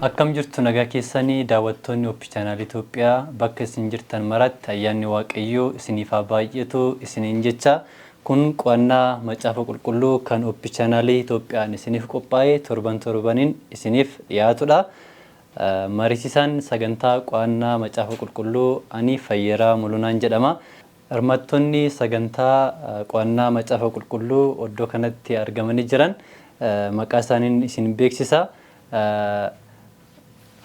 Akkam jirtu nagaa keessanii daawwattoonni Hope Channel Itoophiyaa bakka isin jirtan maratti ayyaanni Waaqayyoo isiniif haa baay'atu isiniin jecha kun qo'annaa Macaafa Qulqulluu kan Hope Channel Itoophiyaan isiniif qophaa'e torban torbaniin isiniif dhiyaatudha. Mariisisaan sagantaa qo'annaa Macaafa Qulqulluu ani Fayyeeraa Mulunaan jedhama. Hirmaattonni sagantaa qo'annaa Macaafa Qulqulluu iddoo kanatti argamanii jiran maqaa isaaniin isin beeksisa.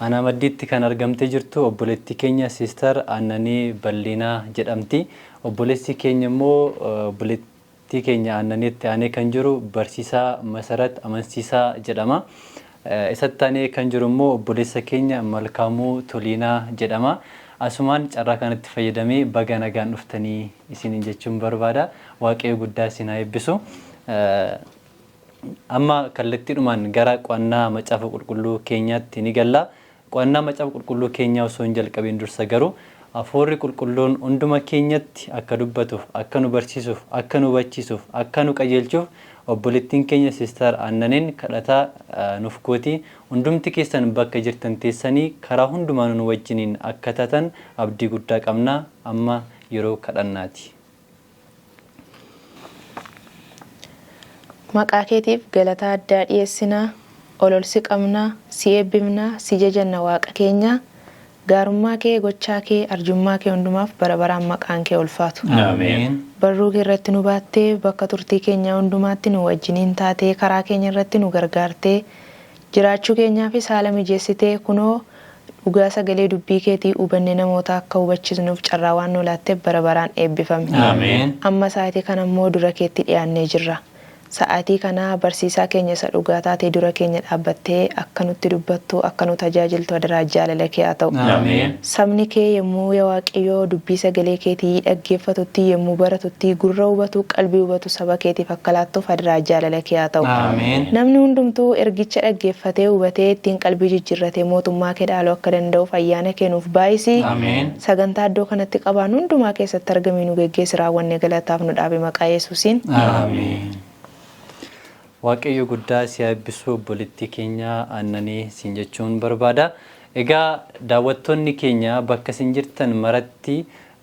Anaa maddiitti kan argamtee jirtu obboleettii keenya Sister Aannanii Bal'inaa jedhamti. Obboleessi keenya immoo obboleettii keenya Aannaniitti aanee kan jiru Barsiisaa Masarat Amansiisaa jedhama. Isatti aanee kan jiru immoo obboleessa keenya Malkaamuu Toliinaa jedhama. Asumaan carraa kanatti fayyadamee baga nagaan dhuftanii isiniin jechuun barbaada. Waaqayyo guddaa isin haa eebbisu. Amma kallattiidhumaan gara qo'annaa Macaafa Qulqulluu keenyaatti ni galla. Qo'annaa Macaafa Qulqulluu keenyaa osoo hin jalqabiin dursa garuu Hafuurri Qulqulluun hunduma keenyatti akka dubbatuuf, akka nu barsiisuuf, akka nu hubachiisuuf, akka nu qajeelchuuf obboleettiin keenya Sister Aannaneen kadhata nuuf gooti. Hundumti keessan bakka jirtan teessanii karaa hundumaanuu nu wajjiniin akka taatan abdii guddaa qabna. Amma yeroo kadhannaati. Maqaa keetiif galata addaa dhiyeessina, ol ol si qabna, si eebbifna, si jajanna Waaqa keenya. Gaarummaa kee, gochaa kee, arjummaa kee hundumaaf bara baraan maqaan kee ulfaatu. Ameen. Barruu kee irratti nu baattee, bakka turtii keenyaa hundumaatti nu wajjiniin taatee, karaa keenya irratti nu gargaartee, jiraachuu keenyaafis haala mijeessitee, kunoo dhugaa sagalee dubbii keetii hubanne namoota akka hubachisnuuf carraa waan nu laatteef bara baraan eebbifami. Ameen. Amma sa'aatii kana immoo dura keetti dhiyaannee jirra. Sa'aatii kana barsiisaa keenya isa dhugaa taatee dura keenya dhaabbattee akka nutti dubbattu, akka nu tajaajiltu adaraa jaalala kee haa ta'u. Ameen. Sabni kee yommuu yaa Waaqayyoo dubbii sagalee keetii dhaggeeffatutti, yommuu baratutti, gurra hubatu, qalbii hubatu saba keetiif akka laattuuf adaraa jaalala kee haa ta'u. Ameen. Namni hundumtuu ergicha dhaggeeffatee hubatee ittiin qalbii jijjiirratee mootummaa kee dhaaluu akka danda'uuf ayyaana kee nuuf baay'isi. Ameen. Sagantaa iddoo kanatti qabaannu hundumaa keessatti argamii nu geggeessi, raawwannee galataaf nu dhaabe maqaa Yesuusiin. Ameen. Waaqayyo guddaa si haa eebbisu obboleettii keenya Aannanii siin jechuun barbaada. Egaa daawwattoonni keenya bakka isin jirtan maratti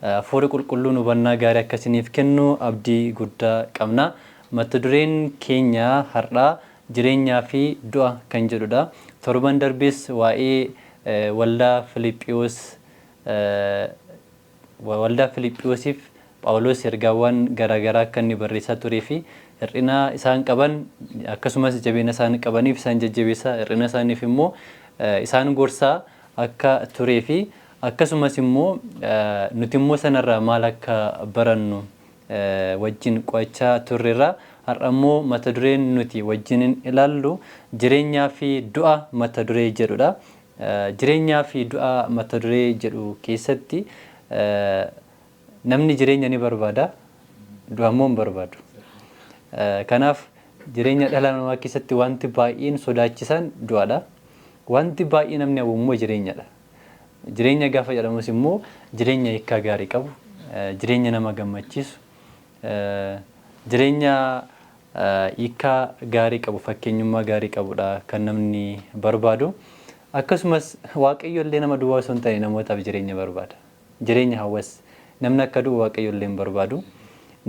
Hafuurri Qulqulluun hubannaa gaarii akka isiniif kennu abdii guddaa qabna. Mata dureen keenya har'aa jireenyaa fi du'a kan jedhudha. Torban darbees waa'ee waldaa Filiiphiyoos Waldaa Filiiphiyoosiif Phaawulos ergaawwan garaa garaa akka inni barreessaa turee fi hir'ina isaan qaban akkasumas jabeena isaan qabaniif isaan jajjabeessaa, hir'ina isaaniif immoo isaan gorsaa akka turee fi akkasumas immoo nuti immoo sanarraa maal akka barannu wajjin qo'achaa turreerra. Har'a immoo mata dureen nuti wajjiniin ilaallu jireenyaa fi du'a mata duree jedhudha. Jireenyaa fi du'a mata duree jedhu keessatti namni jireenya ni barbaada, du'a immoo hin barbaadu. Kanaaf jireenya dhala namaa keessatti wanti baay'een sodaachisan du'adha. Wanti baay'ee namni hawwu immoo jireenyadha. Jireenya gaafa jedhamus immoo jireenya hiikkaa gaarii qabu, jireenya nama gammachiisu, jireenya hiikkaa gaarii qabu, fakkeenyummaa gaarii qabudha kan namni barbaadu. Akkasumas Waaqayyo illee nama duwwaa osoo hin taane namootaaf jireenya barbaada. Jireenya hawwas. Namni akka du'u Waaqayyo illee hin barbaadu.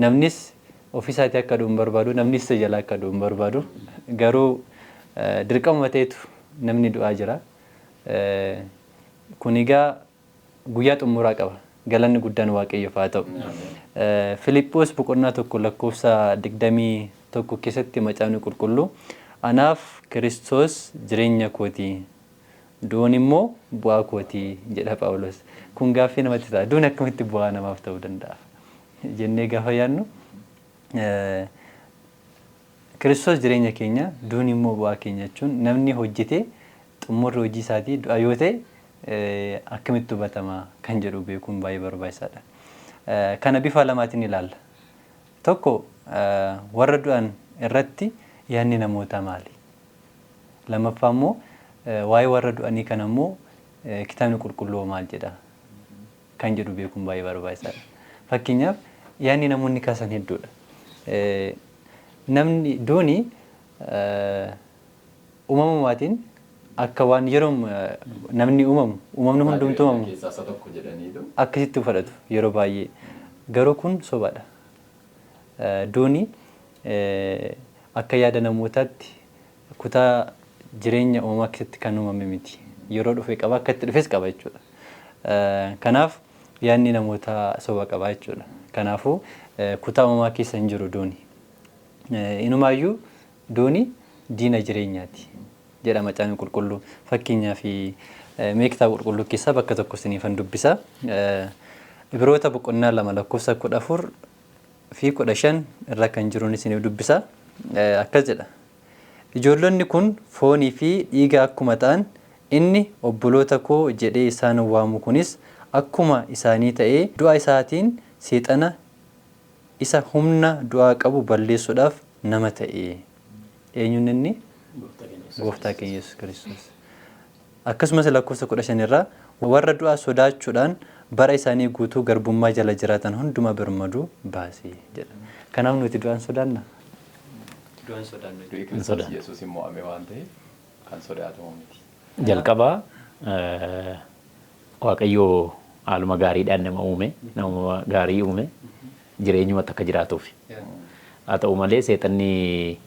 Namnis ofiisaatii akka du'u hin barbaadu, namnis isa jalaa akka du'u hin barbaadu. Garuu dirqamuma ta'etu namni du'aa jira. Kun egaa guyyaa xumuraa qaba. Galanni guddaan Waaqayyoof haa ta'u. Filiphos boqonnaa 1 lakkoofsa 21 keessatti Macaafni Qulqulluu anaaf Kiristoos jireenya kooti, du'uun immoo bu'aa kooti jedha Phaawulos. Kun gaaffii namatti ta'a. Du'uun akkamitti bu'aa namaaf ta'uu danda'a jennee gaafa yaadnu, Kiristoos jireenya keenya, duuni immoo bu'aa keenya jechuun namni hojjetee xumurri hojii isaatii du'a yoo ta'e akkamitti hubatama kan jedhu beekuun baay'ee barbaachisaadha. Kana bifa lamaatiin ilaalla. Tokko, warra du'an irratti yaadni namootaa maali? Lammaffaa immoo waa'ee warra du'anii kana immoo Kitaabni Qulqulluu maal jedha kan jedhu beekuun baay'ee barbaachisaadha. Fakkeenyaaf yaadni namoonni kaasan hedduudha. Namni duuni uumamumaatiin Akka waan yeroo namni uumamu, uumamni hundumtuu uumamu Keessaa isa tokko jedhaniitu. Akkasitti fudhatu yeroo baay'ee. Garuu kun sobadha. Duuni akka yaada namootaatti kutaa jireenya uumamaa keessatti kan uumame miti. Yeroo dhufe qaba, akka itti dhufes qaba jechuudha. Kanaaf yaadni namootaa soba qaba jechuudha. Kanaafuu kutaa uumamaa keessa hin jiru duuni. Inumaayyuu duuni diina jireenyaati jedha Macaafni Qulqulluu. Fakkeenyaaf mee kitaaba qulqulluu keessaa bakka tokko isiniifan dubbisa. Ibroota boqonnaa 2 lakkoofsa 14 fi 15 irra kan jiruun isiniif dubbisa. Akkas jedha. Ijoollonni kun foonii fi dhiiga akkuma ta'an, inni obboloota koo jedhee isaan waamu kunis akkuma isaanii ta'ee du'a isaatiin seexana isa humna du'aa qabu balleessuudhaaf nama ta'e. Eenyuun inni? Gooftaa keenya Yesuus Kiristoos. Akkasumas lakkoofsa 15 irraa warra du'a sodaachuudhaan bara isaanii guutuu garbummaa jala jiraatan hundumaa birmaduu baase jedha. Kanaaf nuti du'aan sodaanna? Du'aan sodaannu. Du'i Kiristoos Sodaannu. Yesuus hin mo'ame waan ta'eef kan sodaatamu miti. Jalqaba Waaqayyo haaluma gaariidhaan nama uume, nama gaarii uume, jireenyumatti akka jiraatuuf. Haa ta'u malee seexanni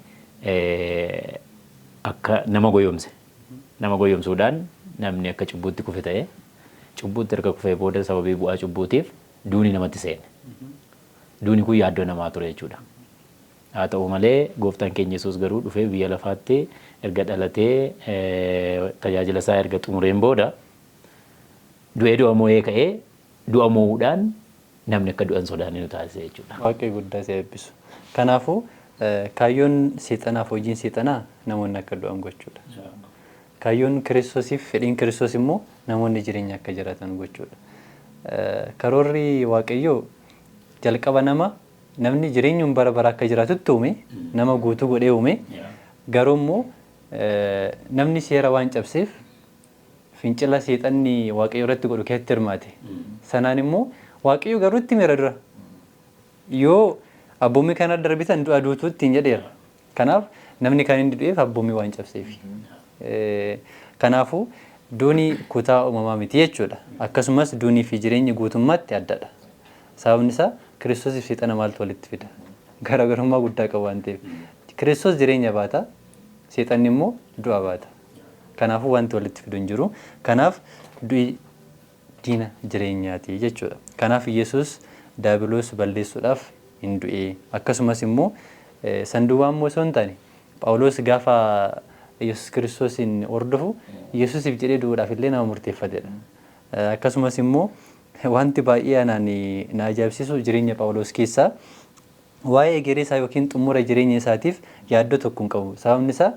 akka nama goyomse. Nama goyomsuudhaan namni akka cubbuutti kufe ta'e, cubbuutti erga kufee booda sababii bu'aa cubbuutiif duuni namatti seene. Duuni kun yaaddoo namaa ture jechuudha. Haa ta'u malee gooftaan keenya Yesuus garuu dhufee biyya lafaatti erga dhalatee tajaajila isaa erga xumureen booda du'ee du'a mo'ee ka'ee du'a mo'uudhaan namni akka du'a hin sodaanne nu taasise jechuudha. Waaqayyo guddaa si eebbisu. Kanaafuu kaayyoon seexanaaf hojiin seexanaa namoonni akka du'an gochuudha. Kaayyoon Kiristoosiif fedhiin Kiristoos immoo namoonni jireenya akka jiraatan gochuudha. Karoorri Waaqayyoo jalqaba nama namni jireenyuun bara bara akka jiraatutti uume, nama guutuu godhee uume. Garuu immoo namni seera waan cabseef fincila seexanni Waaqayyo irratti godhu keessatti hirmaate. Sanaan immoo Waaqayyo garuu itti himeera dura. Yoo abboommii kana darbitan du'a duutuu ittiin jedheera. Kanaaf namni kan inni du'eef abboommii waan cabseefi. Kanaafuu duuni kutaa uumamaa miti jechuudha. Akkasumas duunii fi jireenyi guutummaatti addadha. Sababni isaa Kiristoosiif seexana maaltu walitti fida? Garaagarummaa guddaa qabu waan ta'eef. Kiristoos jireenya baata, seexanni immoo du'a baata. Kanaafuu wanti walitti fidu hin jiru. Kanaaf du'i diina jireenyaati jechuudha. Kanaaf Yesuus daabiloos balleessuudhaaf hin du'e. Akkasumas immoo sanduubaa immoo osoo hin taane Phaawulos gaafa Yesuus Kiristoosiin hordofu Yesuusiif jedhee du'uudhaaf illee nama murteeffatedha. Akkasumas immoo wanti baay'ee anaan na ajaa'ibsiisu jireenya Phaawulos keessaa waa'ee egeree isaa yookiin xumura jireenya isaatiif yaaddoo tokko hin qabu. Sababni isaa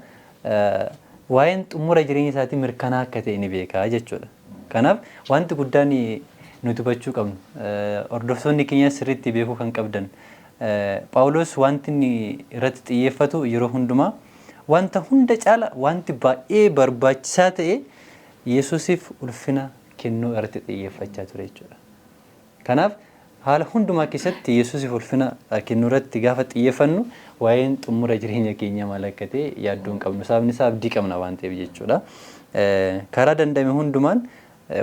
waa'een xumura jireenya isaatii mirkanaa akka ta'e ni beeka jechuudha. Kanaaf wanti guddaan nuti hubachuu qabnu, hordoftoonni keenya sirriitti beekuu kan qabdan, Phaawulos wanti inni irratti xiyyeeffatu yeroo hundumaa wanta hunda caala wanti baay'ee barbaachisaa ta'e Yesuusiif ulfina kennuu irratti xiyyeeffachaa ture jechuudha. Kanaaf haala hundumaa keessatti Yesuusiif ulfina kennuu irratti gaafa xiyyeeffannu waa'een xumura jireenya keenyaa maal akka ta'e yaaddoo hin qabnu. Sababni isaa abdii qabna waan ta'eef jechuudha. Karaa danda'ame hundumaan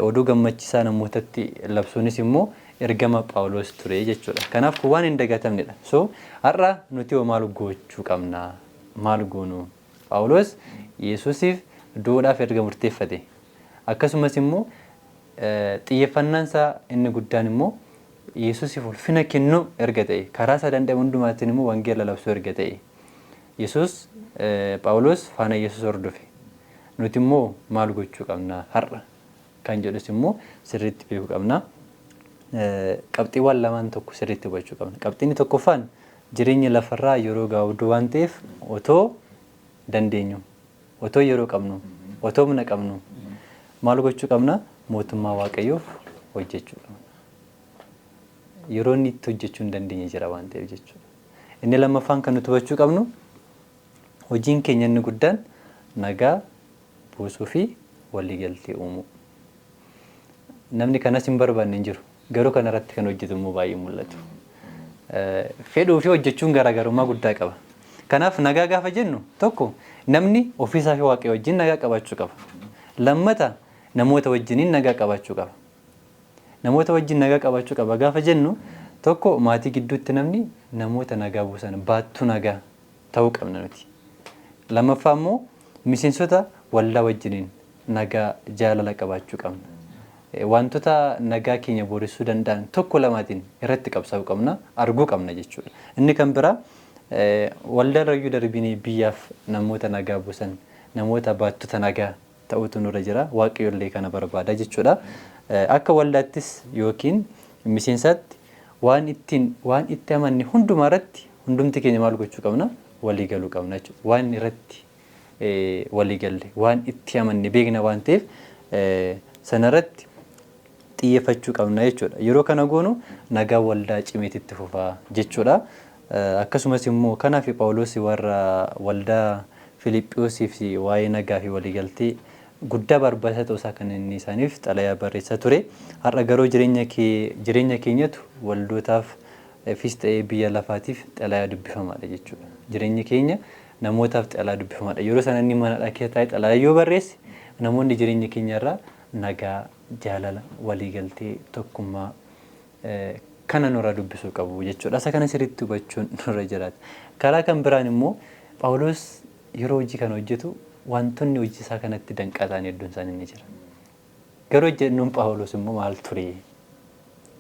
oduu gammachiisaa namootatti labsuunis immoo ergama Phaawulos ture jechuudha. Kanaaf kun waan hin dagatamnedha. So har'a nuti hoo maal gochuu qabna? Maal goonu? Phaawulos Yesuusiif du'uudhaaf erga murteeffate, akkasumas immoo xiyyeeffannaan isaa inni guddaan immoo Yesuusiif ulfina kennuu erga ta'e, karaa isaa danda'ame hundumaatiin immoo wangeela labsuu erga ta'e, Yesuus Phaawulos faana Yesuus hordofe. Nuti immoo maal gochuu qabna har'a kan jedhus immoo sirriitti beekuu qabna. Qabxiiwwan lamaan tokko sirriitti hubachuu qabna. Qabxiin tokkoffaan jireenyi lafarraa yeroo gabaabduu waan ta'eef otoo dandeenyu, otoo yeroo qabnu, otoo humna qabnu maal gochuu qabna? Mootummaa Waaqayyoof hojjechuu qabna. Yeroo inni itti hojjechuu hin dandeenye jira waan ta'eef jechuudha. Inni lammaffaan kan nuti hubachuu qabnu hojiin keenya inni guddaan nagaa buusuu fi waliigaltee uumuu. Namni kanas hin barbaanne hin jiru. Garuu kana irratti kan hojjetu immoo baay'ee mul'atu. Fedhuu fi hojjechuun garaagarummaa guddaa qaba. Kanaaf nagaa gaafa jennu tokko namni ofiisaa fi Waaqayyo wajjin nagaa qabaachuu qaba. Lammata namoota wajjiniin nagaa qabaachuu qaba. Namoota wajjin nagaa qabaachuu qaba gaafa jennu, tokko maatii gidduutti namni namoota nagaa buusan, baattuu nagaa ta'uu qabna nuti. Lammaffaa immoo miseensota waldaa wajjiniin nagaa, jaalala qabaachuu qabna. Wantoota nagaa keenya booressuu danda'an tokko lamaatiin irratti qabsaa'uu qabna, arguu qabna jechuudha. Inni kan biraa waldaa irrayyuu darbinee biyyaaf namoota nagaa buusan, namoota baattota nagaa ta'utu nurra jira. Waaqayyoollee kana barbaada jechuudha. Akka waldaattis yookiin miseensaatti waan ittiin waan itti amanne hundumaa irratti hundumti keenya maal gochuu qabna? Walii galuu qabna jechuudha. Waan irratti walii galle, waan itti amanne beekna waan ta'eef, sanarratti xiyyeeffachuu qabna jechuudha. Yeroo kana goonu nagaa waldaa cimeetitti fufaa jechuudha. Akkasumas immoo kanaaf Phaawulos warra waldaa Filiiphiyoosiif waa'ee nagaa fi waliigaltee guddaa barbaachisaa ta'uusaa kan inni isaaniif xalayaa barreessaa ture. Har'a garuu jireenya keenyatu waldootaaf fis ta'ee biyya lafaatiif xalayaa dubbifamaadha jechuudha. Jireenyi keenya namootaaf xalayaa dubbifamaadha. Yeroo sana inni mana keessa taa'ee xalayaa yoo barreesse, namoonni jireenya keenyarraa nagaa, jaalala, waliigaltee, tokkummaa kana nurraa dubbisuu qabu jechuudha. Isa kana sirriitti hubachuun nurra jiraata. Karaa kan biraan immoo Phaawulos yeroo hojii kana hojjetu wantoonni hojii isaa kanatti danqaa ta'an hedduun isaanii ni jira. Garuu hojjennuun Phaawulos immoo maal ture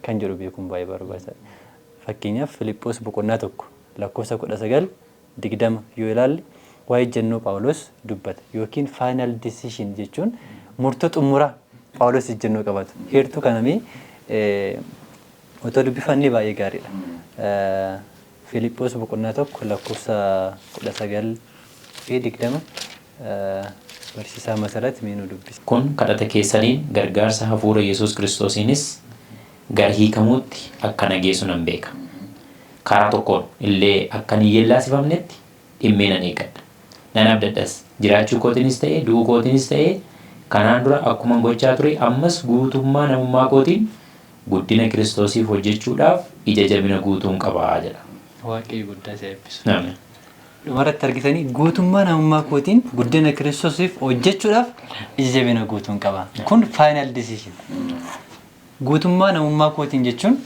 kan jedhu beekuun baay'ee barbaachisaadha. Fakkeenyaaf Filiphos boqonnaa 1 lakkoofsa 19, 20 yoo ilaalle waa'ee ejjennoo Phaawulos dubbata. Yookiin final decision jechuun murtoo xumuraa Phaawulos ejjennoo qabatu. Heertuu kana mee otoo dubbifannee baay'ee gaariidha. Filiphos boqonnaa 1 lakkoofsa 19 fi 20 barsiisaa Masarat mee nu dubbisa. Kun kadhata keessaniin, gargaarsa Hafuura Yesuus Kiristoosiinis gara hiikamuutti akka na geessu nan beeka. Karaa tokkoon illee akkan hin yeellaasifamnetti dhimmee nan eeggadha. Nan abdadhas, jiraachuu kootiinis ta'e, du'uu kootiinis ta'e, kanaan dura akkuman gochaa ture, ammas guutummaa namummaa kootiin guddina Kiristoosiif hojjechuudhaaf ija jabina guutuun qaba jedha. Waaqayyo guddaa si eebbisu. Ameen. Dhumarratti argitanii, guutummaa namummaa kootiin guddina Kiristoosiif hojjechuudhaaf ija jabina guutuun qaba. Kun final decision. Guutummaa namummaa kootiin jechuun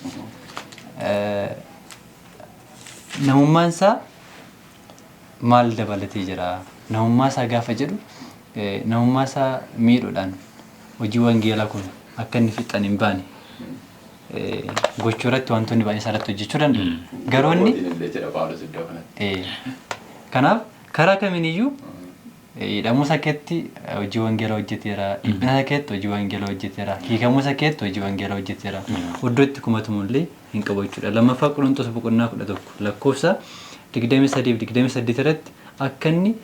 namummaan isaa maal dabalatee jira? Namummaa isaa gaafa jedhu, namummaa isaa miidhuudhaan hojii wangeelaa kun akka inni fixan hin baane gochuu irratti wantoonni baay'een isaa irratti hojjechuu danda'u. Garuu inni Kootiin illee jedha Phaawulos iddoo kanatti. Kanaaf karaa kamiiniyyuu hidhamuu isaa keessatti hojii wangeelaa hojjeteera, dhiphina isaa keessatti hojii wangeelaa hojjeteera, hiikamuu isaa keessatti hojii wangeelaa hojjeteera. Iddoo itti kumatamu illee hin qabu jechuudha. Lammaffaa Qorontos boqonnaa 11 lakkoofsa 23 fi 28 irratti akka inni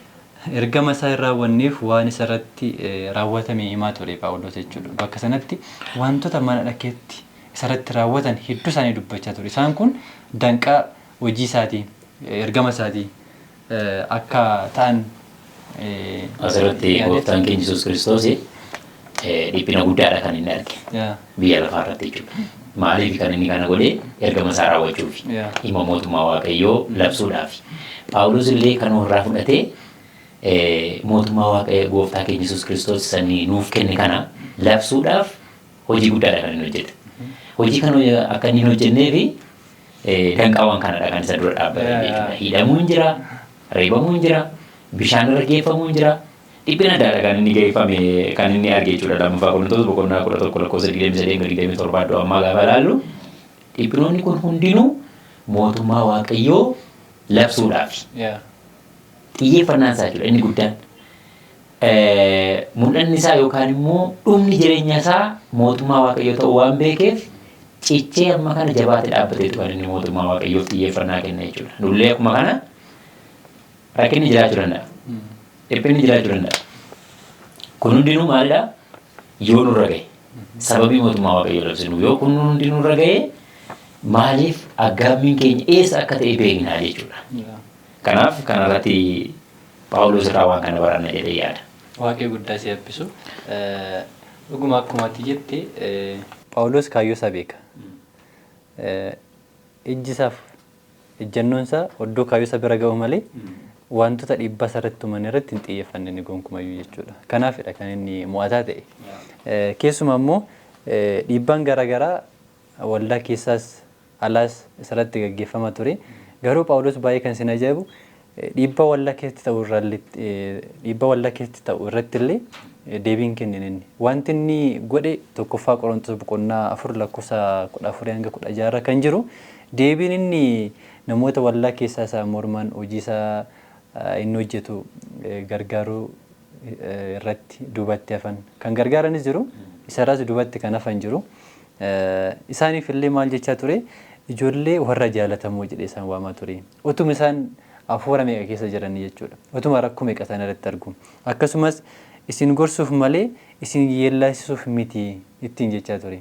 ergama isaa hin raawwanneef waan isa irratti raawwatame himaa ture Phaawulos jechuudha. Bakka sanatti wantoota mana dhakeetti isa irratti raawwatan hedduu isaanii dubbachaa ture. Isaan kun danqaa hojii isaatii, ergama isaatii akka ta'an Asirratti yaadeef. Gooftaan keenya Yesuus Kiristoos dhiphina guddaadha kan inni arge biyya lafaa irratti jechuudha. Maaliif kan inni kana godhe? Ergama isaa raawwachuuf, dhimma mootummaa Waaqayyoo labsuudhaaf. Phaawulos illee kan irraa fudhatee mootummaa Waaqayyo gooftaa keenya Yesuus Kiristoos isa inni nuuf kenne kana labsuudhaaf hojii guddaadha kan inni hojjete. Hojii kana akka inni hin hojjenneefi danqaawwan kanadha kan isa dura dhaabbatan jechuudha. Hidhamuun jira, reebamuun jira, bishaan irra geeffamuun jira. Dhiphina addaadha kan inni geeffame, kan inni arge jechuudha. Lammaffaa Qorontoos boqonnaa 11 lakkoofsa 23 hanga 27 iddoo ammaa gaafa ilaallu, dhiphinoonni kun hundinuu mootummaa Waaqayyoo labsuudhaafi. Xiyyeeffannaan isaa jechuudha inni guddaan. Mul'anni isaa yookaan immoo dhumni jireenya isaa mootummaa Waaqayyoo ta'uu waan beekeef, cichee amma kana jabaatee dhaabbateetu kan inni mootummaa Waaqayyoof xiyyeeffannaa kenna jechuudha. Nullee akkuma kana rakkinni jiraachuu danda'a. Dhiphinni jiraachuu danda'a. Kun hundinuu maalidha? Yoo nurra gahe, sababii mootummaa Waaqayyoo labsinu yoo kun hundi nurra gahe, maaliif aggaammiin keenya eessa akka ta'e beeknaa jechuudha. Kanaaf kanarratti Phaawulos irraa waan kana baranna jedhee yaada. Waaqayyo guddaa si eebbisu. Dhuguma akkuma ati jette, Phaawulos kaayyoo isaa beeka. Ijji isaaf ejjennoon isaa oddoo kaayyoo isaa bira ga'u malee Wantoota dhiibbaa isarratti uuman irratti hin xiyyeeffanne inni gonkumayyuu jechuudha. Kanaafidha kan inni mo'ataa ta'e. Keessumaa immoo dhiibbaan garaagaraa waldaa keessaas alaas isarratti gaggeeffamaa ture. Garuu Phaawulos baay'ee kan isin ajaa'ibu dhiibbaa waldaa keessatti ta'u irraallee dhiibbaa waldaa keessatti ta'u irratti illee deebiin kennine inni. Wanti inni godhe tokkoffaa Qorontos boqonnaa 4 lakkoofsa 14 hanga 16 irra kan jiru deebiin inni namoota waldaa keessaa isaa morman hojii isaa inni hojjetu gargaaruu irratti duubatti hafan kan gargaaranis jiru, isarraas duubatti kan hafan jiru. Isaaniif illee maal jechaa ture? Ijoollee warra jaalatamoo jedhee isaan waamaa ture. Utuma isaan hafuura meeqa keessa jiranii jechuudha. Utuma rakkoo meeqa isaan irratti argu. Akkasumas isin gorsuuf malee isin yeellaasisuuf miti ittiin jechaa ture.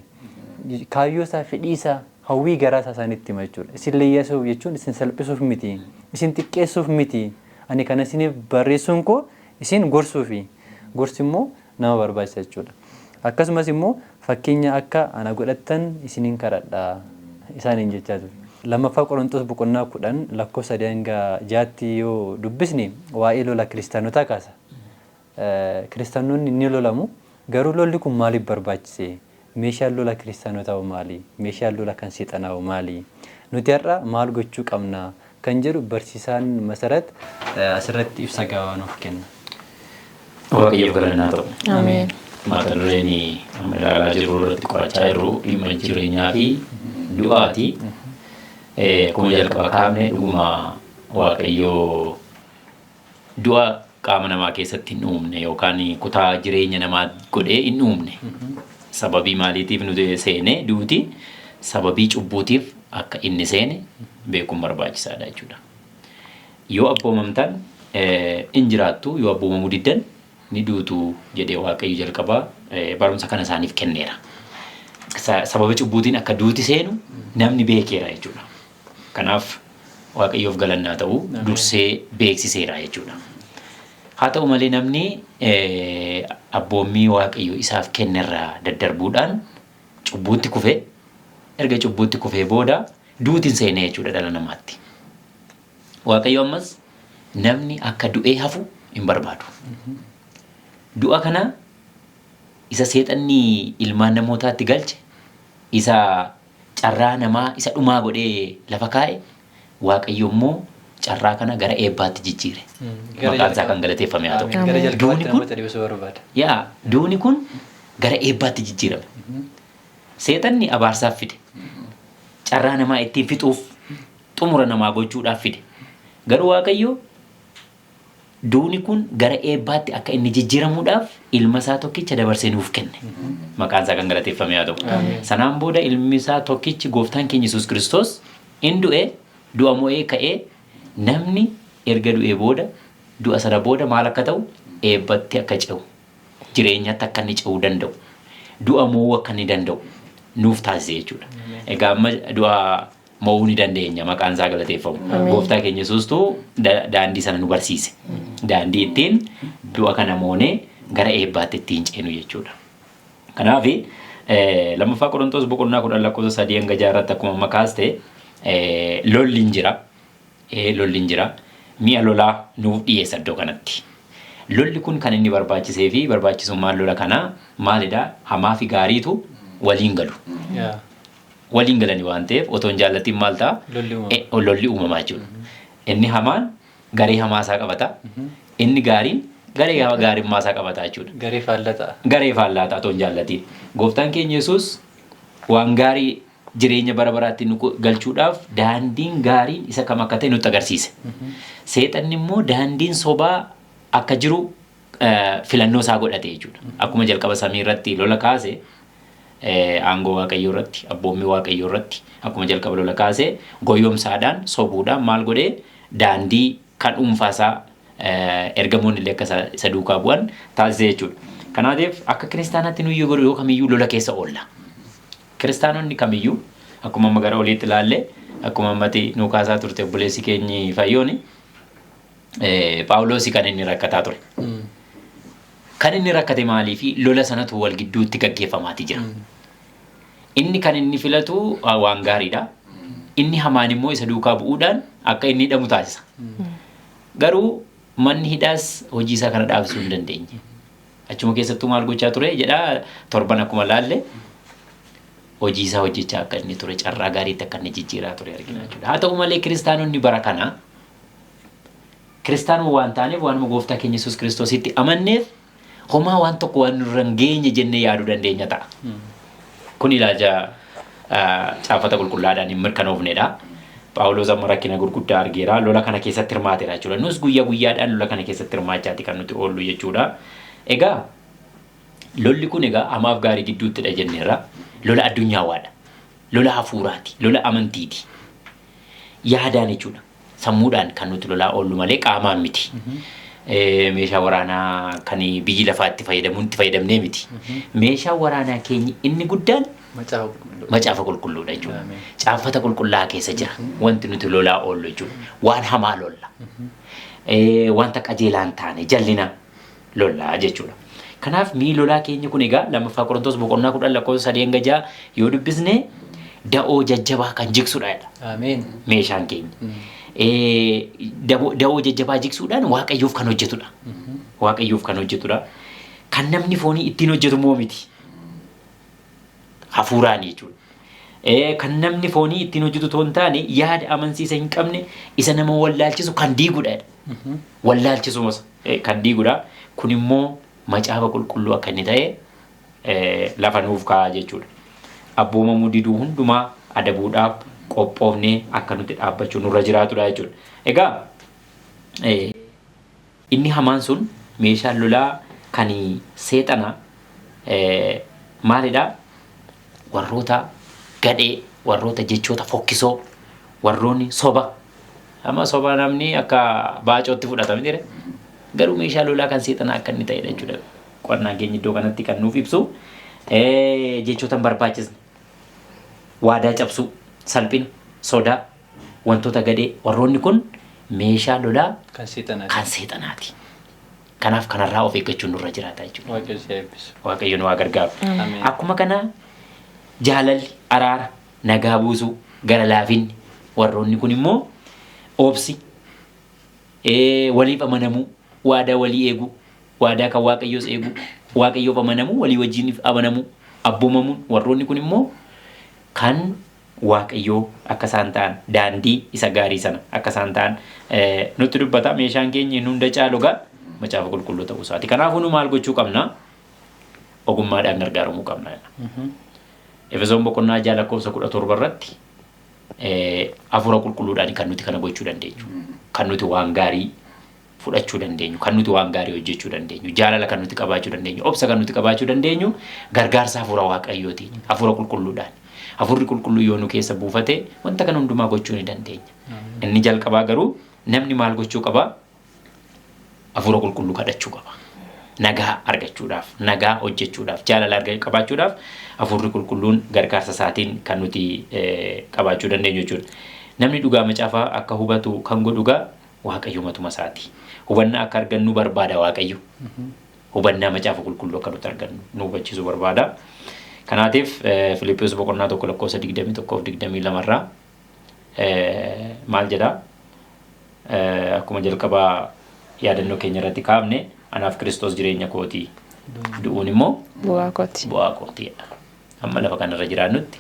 Kaayyoo isaa, fedhii isaa, hawwii garaa isaa isaanitti hima jechuudha. Isin leeyyaasuuf jechuun isin salphisuuf miti. Isin xiqqeessuuf miti. Ani kana isiniif barreessuun koo isin gorsuufi. Gorsi immoo nama barbaachisa jechuudha. Akkasumas immoo fakkeenya akka ana godhattan isinin kadhadha isaaniin jechaa ture. Lammaffaa Qorontos boqonnaa 10 lakkoofsa 3 hanga 6tti yoo dubbisne waa'ee lola kiristaanotaa kaasa. Kiristaanonni ni lolamu, garuu lolli kun maaliif barbaachise? Meeshaan lola kiristaanotaa hoo maali? Meeshaan lola kan seexanaa hoo maali? Nuti har'a maal gochuu qabna? Kan jedhu barsiisaan Masarat asirratti ibsa gabaabaa nuuf kenna. Waaqayyoof galanni haa ta'u. Ameen. Mata dureen amma ilaalaa jirru irratti qorachaa jirru dhimma jireenyaa fi du'aati. Akkuma jalqaba kaafne dhuguma Waaqayyoo du'a qaama namaa keessatti hin uumne yookaan kutaa jireenya namaa godhee hin uumne. Sababii maaliitiif nu seene duuti? Sababii cubbuutiif akka inni seene beekuun barbaachisaadha jechuudha. Yoo abboomamtan in jiraattu, yoo abboomamuu diddan ni duutu jedhee Waaqayyo jalqaba barumsa kana isaaniif kenneera. Sababa cubbuutiin akka duuti seenu namni beekeera jechuudha. Kanaaf Waaqayyoof galanni haa ta'u, dursee beeksiseera jechuudha. Haa ta'u malee namni abboommii Waaqayyo isaaf kennerraa daddarbuudhaan cubbuutti kufe, erga cubbuutti kufee booda duuti hin seenee jechuudha dhala namaatti. Waaqayyo ammas namni akka du'ee hafu hin barbaadu. Du'a kana isa seexanni ilmaan namootaatti galche, isa carraa namaa isa dhumaa godhee lafa kaa'e, Waaqayyo immoo carraa kana gara eebbaatti jijjiire. Maqaan isaa kan galateeffame haa ta'u. Gara jalqabaatti Duuni kun namoota deebisuu barbaada. Yaa, duuni kun gara eebbaatti jijjiirame. Seexanni abaarsaaf fide. Carraa namaa ittiin fixuuf, xumura namaa gochuudhaaf fide. Garuu Waaqayyo duuni kun gara eebbaatti akka inni jijjiiramuudhaaf ilma isaa tokkicha dabarsee nuuf kenne. Maqaan isaa kan galateeffame haa ta'u. Sanaan booda ilmi isaa tokkichi gooftaan keenya Yesuus Kiristoos in du'e, du'a mo'ee ka'ee namni erga du'ee booda du'a sana booda maal akka ta'u, eebbatti akka ce'u, jireenyatti akka inni ce'uu danda'u, du'a mo'uu akka inni danda'u nuuf taasise jechuudha. Egaa amma du'a mo'uu ni dandeenya, maqaan isaa galateeffamu. Gooftaa keenya Yesuustuu daandii sana nu barsiise. Daandii ittiin du'a kana moonee gara eebbaatti ittiin ceenu jechuudha. Kanaaf lammaffaa Qorontoos boqonnaa 10 lakkoofsa 3 hanga 6 irratti akkuma amma kaaste lolli hin jira. Lolli hin jira. Mi'a lolaa nuuf dhiyeessa iddoo kanatti. Lolli kun kan inni barbaachisee fi barbaachisummaan lola kanaa maalidha? Hamaa fi gaariitu waliin galu. Waliin galani waan ta'eef otoo hin jaallatiin maal ta'a? Lolli uumama. Lolli uumamaa jechuudha. Inni hamaan garee hamaa isaa qabata. Inni gaariin garee gaarimmaa isaa qabata jechuudha. Garee faallaa ta'a. Garee faallaa ta'a otoo hin jaallatiin. Gooftaan keenya Yesuus waan gaarii jireenya bara baraatti nu galchuudhaaf daandiin gaariin isa kam akka ta'e nutti agarsiise. Seexanni immoo daandiin sobaa akka jiru filannoo isaa godhate jechuudha. Akkuma jalqaba samii irratti lola kaase, aangoo Waaqayyoo irratti, abboommii Waaqayyoo irratti akkuma jalqaba lola kaase, goyyomsaadhaan, sobuudhaan maal godhee daandii kan dhuunfaa isaa ergamoonni illee akka isa duukaa bu'an taasise jechuudha. Kanaatiif akka kiristaanaatti nuyi yeroo kamiyyuu lola keessa oolla. Kiristaanonni kamiyyuu akkuma amma gara oliitti ilaalle, akkuma ammati nuu kaasaa turte obboleessi keenyi Fayyooni, Phaawuloosi kan inni rakkataa ture. Kan inni rakkate maaliifi? Lola sanatu wal gidduutti gaggeeffamaati jira. Inni kan inni filatu waan gaariidha. Inni hamaan immoo isa duukaa bu'uudhaan akka inni hidhamu taasisa. Garuu manni hidhaas hojii isaa kana dhaabsisuu hin dandeenye. Achuma keessattuu maal gochaa ture jedhaa torban akkuma laalle hojii isaa hojjechaa akka inni ture carraa gaariitti akka inni jijjiiraa ture argina jechuudha. Haa ta'u malee kiristaanonni bara kana kiristaanuma waan taaneef waanuma gooftaa keenya Yesuus Kiristoositti amanneef homaa waan tokko waan nurra hin geenye jennee yaaduu dandeenya ta'a. Kun ilaalcha caafata qulqullaadhaan hin mirkanoofnedha. Phaawulos amma rakkina gurguddaa argeera. Lola kana keessatti hirmaateera jechuudha. Nus guyyaa guyyaadhaan lola kana keessatti hirmaachaati kan nuti oollu jechuudha. Egaa lolli kun egaa hamaaf gaarii gidduuttidha jenneerra. Lola addunyaawwaadha. Lola hafuuraati. Lola amantiiti. Yaadaan jechuudha. Sammuudhaan kan nuti lolaa oollu malee qaamaan miti. Meeshaa waraanaa kan biyyi lafaa itti fayyadamuun itti fayyadamnee miti. Meeshaa waraanaa keenya inni guddaan macaafa qulqulluudha jechuudha. Caafata qulqullaa keessa jira wanti nuti lolaa oollu jechuudha. Waan hamaa lolla. Wanta qajeelaa hin taane jallina lollaa jechuudha. Kanaaf mi'i lolaa keenya kun egaa lammaffaa Qorontos boqonnaa 10 lakkoofsa 3 hanga 6 yoo dubbisne da'oo jajjabaa kan jigsudha jedha. Ameen. Meeshaan keenya. Da'oo jajjabaa jigsuudhaan Waaqayyoof kan hojjetudha. Waaqayyoof kan hojjetudha. Kan namni foonii ittiin hojjetu immoo miti. Hafuuraan jechuudha. Kan namni foonii ittiin hojjetu otoo hin taane yaada amansiisa hin qabne isa nama wallaalchisu kan diigudha. Wallaalchisumas kan diigudha. Kun immoo macaafa qulqulluu akka inni ta'e lafa nuuf kaa'a jechuudha. Abboomamuu diduu hundumaa adabuudhaaf qophoofnee akka nuti dhaabbachuu nurra jiraatudha jechuudha. Egaa inni hamaan sun meeshaan lolaa kan seexana maalidha? Warroota gadhee, warroota jechoota fokkisoo, warroonni soba. Amma soba namni akka baacootti fudhata miti. Garuu meeshaa lolaa kan seexanaa akka inni ta'edha jechuudha. Qo'annaan keenya iddoo kanatti kan nuuf ibsu jechoota hin barbaachisne, waadaa cabsuu, salphina, sodaa, wantoota gadhee warroonni kun meeshaa lolaa Kan seexanaati. kan seexanaati. Kanaaf kanarraa of eeggachuun nurra jiraata jechuudha. Waaqayyo si haa eebbisu. Waaqayyo nu haa gargaaru. Ameen. Akkuma kana jaalalli, araara, nagaa buusuu, gara laafinni warroonni kun immoo obsi, waliif amanamuu, waadaa walii eeguu, waadaa kan Waaqayyoos eeguu, Waaqayyoof amanamuu, walii wajjiniif amanamuu, abboomamuun warroonni kun immoo kan Waaqayyoo akka isaan ta'an daandii isa gaarii sana akka isaan ta'an nutti dubbata. Meeshaan keenya inni hunda caalu egaa macaafa qulqulluu ta'uu isaati. Kanaafuu nu maal gochuu qabna? Ogummaadhaan gargaaramuu qabna. Efesoon boqonnaa 6 lakkoofsa 17 irratti hafuura qulqulluudhaan kan nuti kana gochuu dandeenyu. Kan nuti waan gaarii fudhachuu dandeenyu, kan nuti waan gaarii hojjechuu dandeenyu, jaalala kan nuti qabaachuu dandeenyu, obsa kan nuti qabaachuu dandeenyu gargaarsa hafuura Waaqayyootiin, hafuura qulqulluudhaan. Hafuurri qulqulluu yoo nu keessa buufate wanta kana hundumaa gochuu ni dandeenya. Inni jalqabaa garuu namni maal gochuu qaba? Hafuura qulqulluu kadhachuu qaba. Nagaa argachuudhaaf, nagaa hojjechuudhaaf, jaalala qabaachuudhaaf hafuurri qulqulluun gargaarsa isaatiin kan nuti qabaachuu dandeenyu jechuudha. Namni dhugaa macaafaa akka hubatu kan godhu egaa Waaqayyo matuma isaati. Hubannaa akka argannu barbaada Waaqayyo. Hubannaa macaafa qulqulluu akka nuti argannu nu hubachiisuu barbaada. Kanaatiif Filiphiyuus boqonnaa 1 lakkoofsa 21 fi 22 irraa maal jedha? Akkuma jalqabaa yaadannoo keenya irratti kaafne anaaf Kiristoos jireenya kooti. Du'uun immoo bu'aa kooti. Bu'aa kooti jedha. Amma lafa kanarra jiraannutti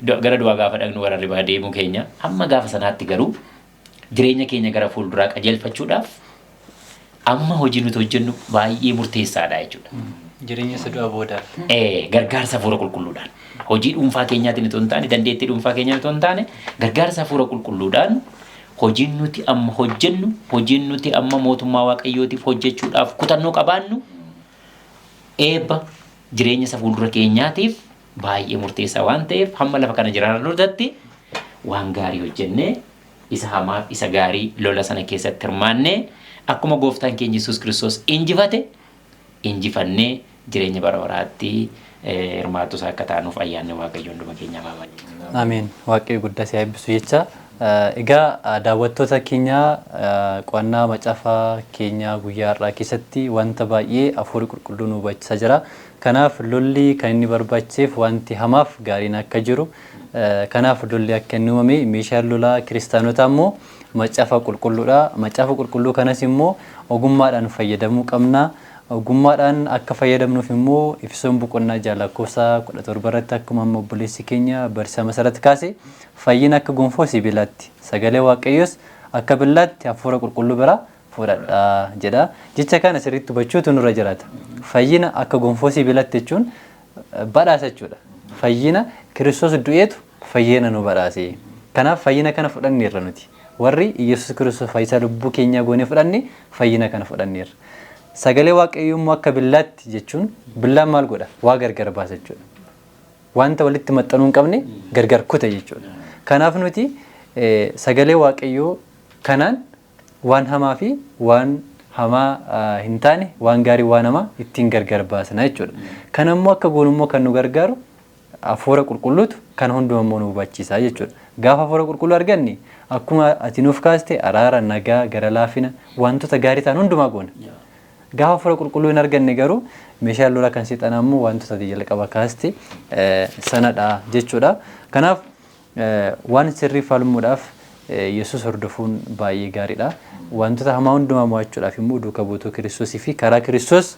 gara du'aa gaafa dhaqnu gara ribaa deemuu keenya hamma gaafa sanaatti garuu jireenya keenya gara fuulduraa qajeelfachuudhaaf amma hojii nuti hojjennu baay'ee murteessaadha jechuudha. Jireenya isa du'a boodaaf. Gargaarsa hafuura qulqulluudhaan hojii dhuunfaa keenyaatiin itoo hin taane dandeettii dhuunfaa keenyaan itoo hin taane gargaarsa hafuura qulqulluudhaan hojiin nuti amma hojjennu hojiin nuti amma mootummaa waaqayyootiif hojjechuudhaaf kutannoo qabaannu eebba jireenya isa fuuldura keenyaatiif baay'ee murteessaa waan ta'eef hamma lafa kana jiraannutti waan gaarii hojjennee isa hamaaf isa gaarii lola sana keessatti hirmaannee akkuma gooftaan keenya Yesuus Kiristoos injifate injifannee jireenya bara baraatti hirmaattu isaa akka taanuuf ayyaanni Waaqayyo hunduma keenyaaf haa baay'atu. Ameen. Waaqayyo guddaa si haa eebbisu jecha. Egaa daawwattoota keenya qo'annaa macaafa keenyaa guyyaa har'aa keessatti wanta baay'ee hafuurri qulqulluu nu hubachiisaa jira. Kanaaf lolli kan inni barbaachiseef wanti hamaaf gaariin akka jiru kanaaf lolli akka inni uumame meeshaan lolaa kiristaanotaa immoo Macaafa Qulqulluudha. Macaafa Qulqulluu kanas immoo ogummaadhaan fayyadamuu qabna. Ogummaadhaan akka fayyadamnuuf immoo Efesoon boqonnaa 6 lakkoofsa 17 irratti akkuma amma obboleessi keenya barsiisaa Masarat kaase, fayyina akka gonfoo sibiilaatti, sagalee Waaqayyoos akka billaatti hafuura qulqulluu biraa fudhadhaa jedha. Jecha kana sirriitti hubachuutu nurra jiraata. Fayyina akka gonfoo sibiilaatti jechuun badhaasa jechuudha. Fayyina Kiristoos du'eetu fayyina nu badhaase. Kanaaf fayyina kana fudhanneerra nuti. Warri Iyyasuus Kiristoos fayyisaa lubbuu keenyaa goonee fudhanne fayyina kana fudhanneerra. Sagalee Waaqayyoo immoo akka billaatti jechuun, billaan maal godha? Waa gargar baasa jechuudha. Wanta walitti maxxanuu hin qabne gargar kuta jechuudha. Kanaaf nuti sagalee Waaqayyoo kanaan waan hamaa fi waan hamaa hin taane, waan gaarii waan hamaa ittiin gargar baasna jechuudha. Kana immoo akka goonu immoo kan nu gargaaru Hafuura Qulqulluutu kana hunduma immoo nu hubachiisa jechuudha. Gaafa Hafuura Qulqulluu arganne akkuma ati nuuf kaaste araara, nagaa, gara laafina, wantoota gaarii ta'an hundumaa goona. Gaafa Hafuura Qulqulluu hin arganne garuu meeshaan lolaa kan seexanaa immoo wantoota ati jalqaba kaaste sanadha jechuudha. Kanaaf waan sirrii falmuudhaaf Yesuus hordofuun baay'ee gaariidha. Wantoota hamaa hundumaa mo'achuudhaaf immoo duuka buutuu Kiristoosii fi karaa Kiristoos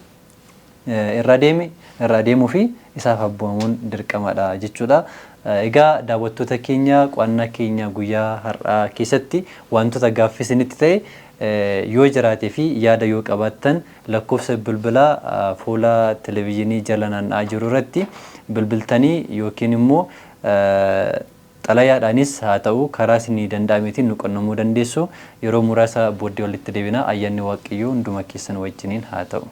irra deeme irra adeemuu fi isaaf abboomamuun dirqamadha jechuudha. Egaa daawwattoota keenya, qo'annaa keenya guyyaa har'aa keessatti wantoota gaaffii isinitti ta'e yoo jiraatee fi yaada yoo qabaattan, lakkoofsa bilbilaa fuula televizyinii jala naanna'aa jiru irratti bilbiltanii yookiin immoo xalayaadhaanis haa ta'u karaa isinii danda'ameetiin nu qunnamuu dandeessu. Yeroo muraasa booddee walitti deebina. Ayyaanni Waaqayyoo hunduma keessan wajjiniin haa ta'u.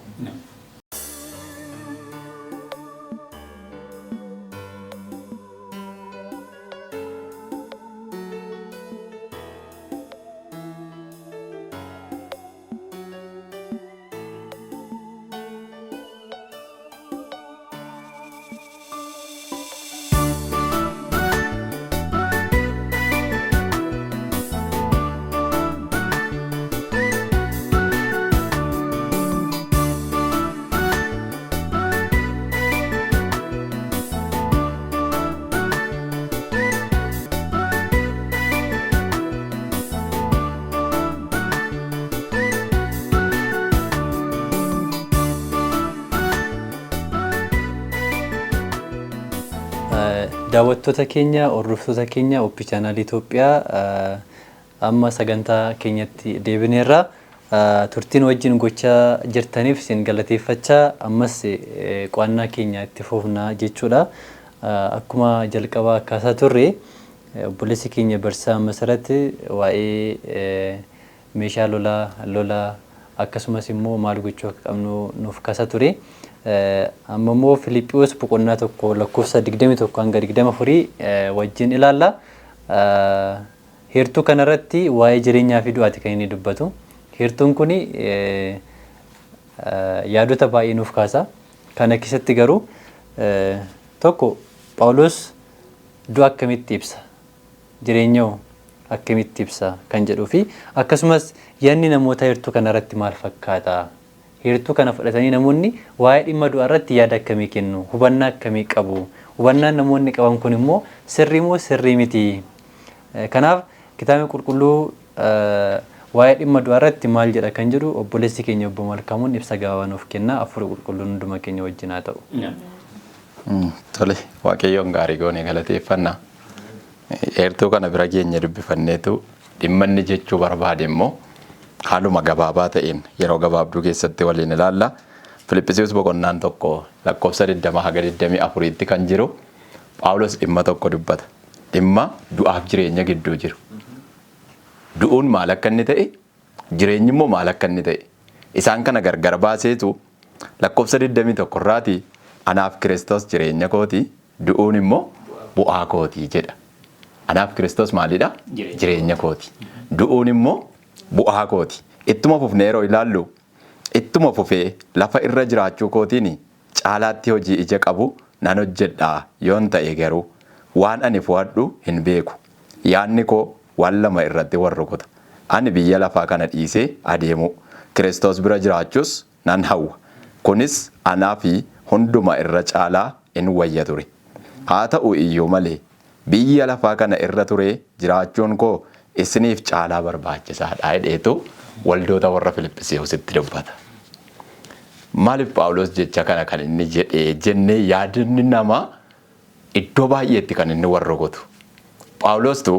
Daawwattoota keenya, hordoftoota keenya OP Channel Itoophiyaa, amma sagantaa keenyatti deebineerra. Turtiin wajjin gochaa jirtaniif isin galateeffachaa ammas qo'annaa keenya itti fufna jechuudha. Akkuma jalqabaa kaasaa turre, obboleessi keenya Barsiisaa Masarat waa'ee meeshaa lolaa, lola, akkasumas immoo maal gochuu akka qabnu nuuf kasa ture. Amma immoo Filiphiyuus boqonnaa 1 lakkoofsa 21 hanga 24 wajjin ilaalla. Heertuu kanarratti waa'ee jireenyaa fi du'aati kan inni dubbatu. Heertuun kun yaadota baay'ee nuuf kaasa. Kana keessatti garuu tokko, Phaawulos du'a akkamitti ibsa? Jireenya hoo akkamitti ibsa? Kan jedhuu fi akkasumas yaadni namootaa heertuu kana irratti maal fakkaata? Heertuu kana fudhatanii namoonni waa'ee dhimma du'aa irratti yaada akkamii kennu? Hubannaa akkamii qabu? Hubannaan namoonni qaban kun immoo sirrii moo sirrii miti? Kanaaf Kitaabni Qulqulluu waa'ee dhimma du'aa irratti maal jedha kan jedhu obboleessi keenya obbo Malkaamuun ibsa gabaabaa nuuf kenna. Hafuurri Qulqulluun hunduma keenya wajjin haa ta'u. Tole, Waaqayyoon gaarii goone galateeffanna. Heertuu kana bira geenye dubbifanneetu dhimma inni jechuu barbaade immoo haaluma gabaabaa ta'een yeroo gabaabduu keessatti waliin ilaalla. Filiphisiiyus boqonnaan 1 lakkoofsa 20 haga 24tti kan jiru Phaawulos dhimma tokko dubbata. Dhimma du'aaf jireenya gidduu jiru. Du'uun maal akka inni ta'e, jireenyi immoo maal akka inni ta'e. Isaan kana gargar baaseetu lakkoofsa 21 irraati anaaf Kiristoos jireenya kooti, du'uun immoo bu'aa kooti jedha. Anaaf Kiristoos maalidha? Jireenya kooti. Du'uun immoo bu'aa kooti. Ittuma fufnee yeroo ilaallu, ittuma fufee lafa irra jiraachuu kootiin caalaatti hojii ija qabu nan hojjedha yoon ta'e garuu, waan ani fo'adhu hin beeku. Yaadni koo waan lama irratti wal rukuta. Ani biyya lafaa kana dhiisee adeemuu, Kiristoos bira jiraachuus nan hawwa. Kunis anaa fi hunduma irra caalaa in wayya ture. Haa ta'u iyyuu malee, biyya lafaa kana irra turee jiraachuun koo isiniif caalaa barbaachisaadha jedheetu waldoota warra Filiphisiyoositti dubbata. Maaliif Phaawulos jecha kana kan inni jedhee jennee yaadni namaa iddoo baay'eetti kan inni warra gotu. Phaawulostu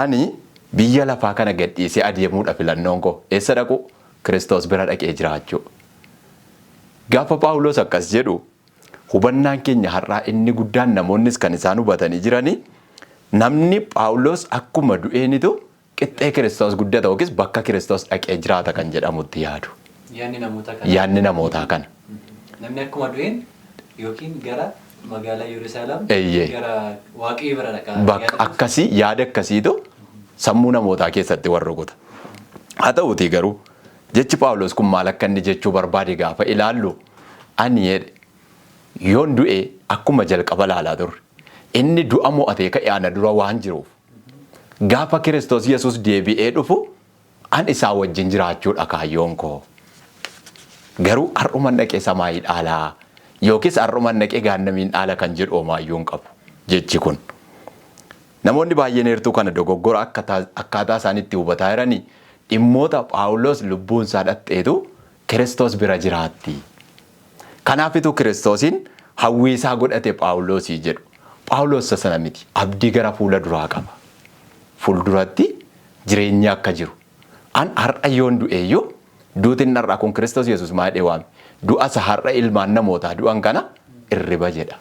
ani biyya lafaa kana gadhiisee adeemuudha filannoon koo eessa dhaqu Kiristoos bira dhaqee jiraachuu. Gaafa Phaawulos akkas jedhu hubannaan keenya har'aa inni guddaan namoonnis kan isaan hubatanii jiranii namni Phaawulos akkuma du'eenitu qixxee Kiristoos guddata yookiis bakka Kiristoos dhaqee jiraata kan jedhamutti yaadu. Yaadni namootaa kana. Yaadni namootaa kana. Namni akkuma du'een yookiin gara magaalaa Yerusaalem Eeyyee. gara Waaqayyo bira dhaqa. Bakka akkasii yaada akkasiitu sammuu namootaa keessatti warra rukuta. Haa ta'uutii garuu jechi Phaawulos kun maal akka inni jechuu barbaade gaafa ilaallu ani jedhe yoon du'e akkuma jalqaba ilaalaa turre inni du'a mo'atee ka'e ana dura waan jiruuf gaafa Kiristoos Yesuus deebi'ee dhufu an isaa wajjin jiraachuudha kaayyoon koo. Garuu har'uman dhaqee samaayii dhaalaa yookiis har'uman dhaqee gaannamiin dhaala kan jedhu homaayyuu hin qabu jechi kun. Namoonni baay'een heertuu kana dogoggora akkaataa isaan itti hubataa jiranii dhimmoota Phaawulos lubbuun isaa dhaqxeetu Kiristoos bira jiraatti. Kanaafitu Kiristoosiin hawwii isaa godhate Phaawulosii jedhu. Phaawulos isa sana miti. Abdii gara fuula duraa qaba. Fuulduratti jireenyi akka jiru. An har'a yoon du'eeyyuu duutiin har'aa kun Kiristoos Yesuus maal jedhee waame? Du'a isa har'a ilmaan namootaa du'an kana irriba jedha.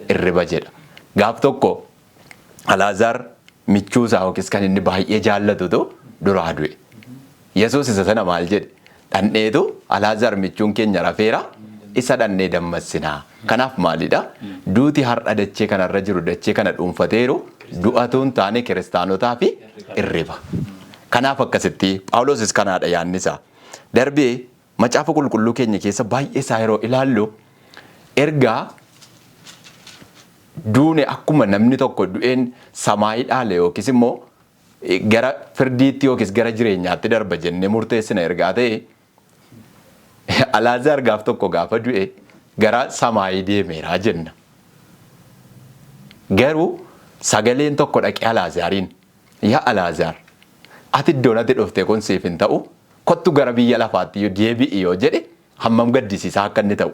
Irriba jedha. Gaaf tokko Alaazaar michuu isaa yookiis kan inni baay'ee jaallatutu duraa du'e. Yesuus isa sana maal jedhe? Dhandheetu Alaazaar michuun keenya rafeera isa dhandhee dammassinaa. Kanaaf maalidha? Duuti har'a dachee kanarra jiru dachee kana dhuunfateeru du'atu hin taane kiristaanotaa fi irriba. Kanaaf akkasitti Phaawulosis kanaadha yaadni isaa. Darbee macaafa qulqulluu keenya keessa baay'ee isaa yeroo ilaallu ergaa duune akkuma namni tokko du'een samaayii dhaale yookiis immoo gara firdiitti yookiis gara jireenyaatti darba jennee murteessina ergaa ta'e Alaazaar gaaf tokko gaafa du'e gara samaayii deemeera jenna. Garuu sagaleen tokko dhaqee Alaazaariin yaa Alaazaar ati iddoon ati dhufte kun siif hin ta'u kottu gara biyya lafaatti yoo deebi'i yoo jedhe hammam gaddisiisaa akka inni ta'u.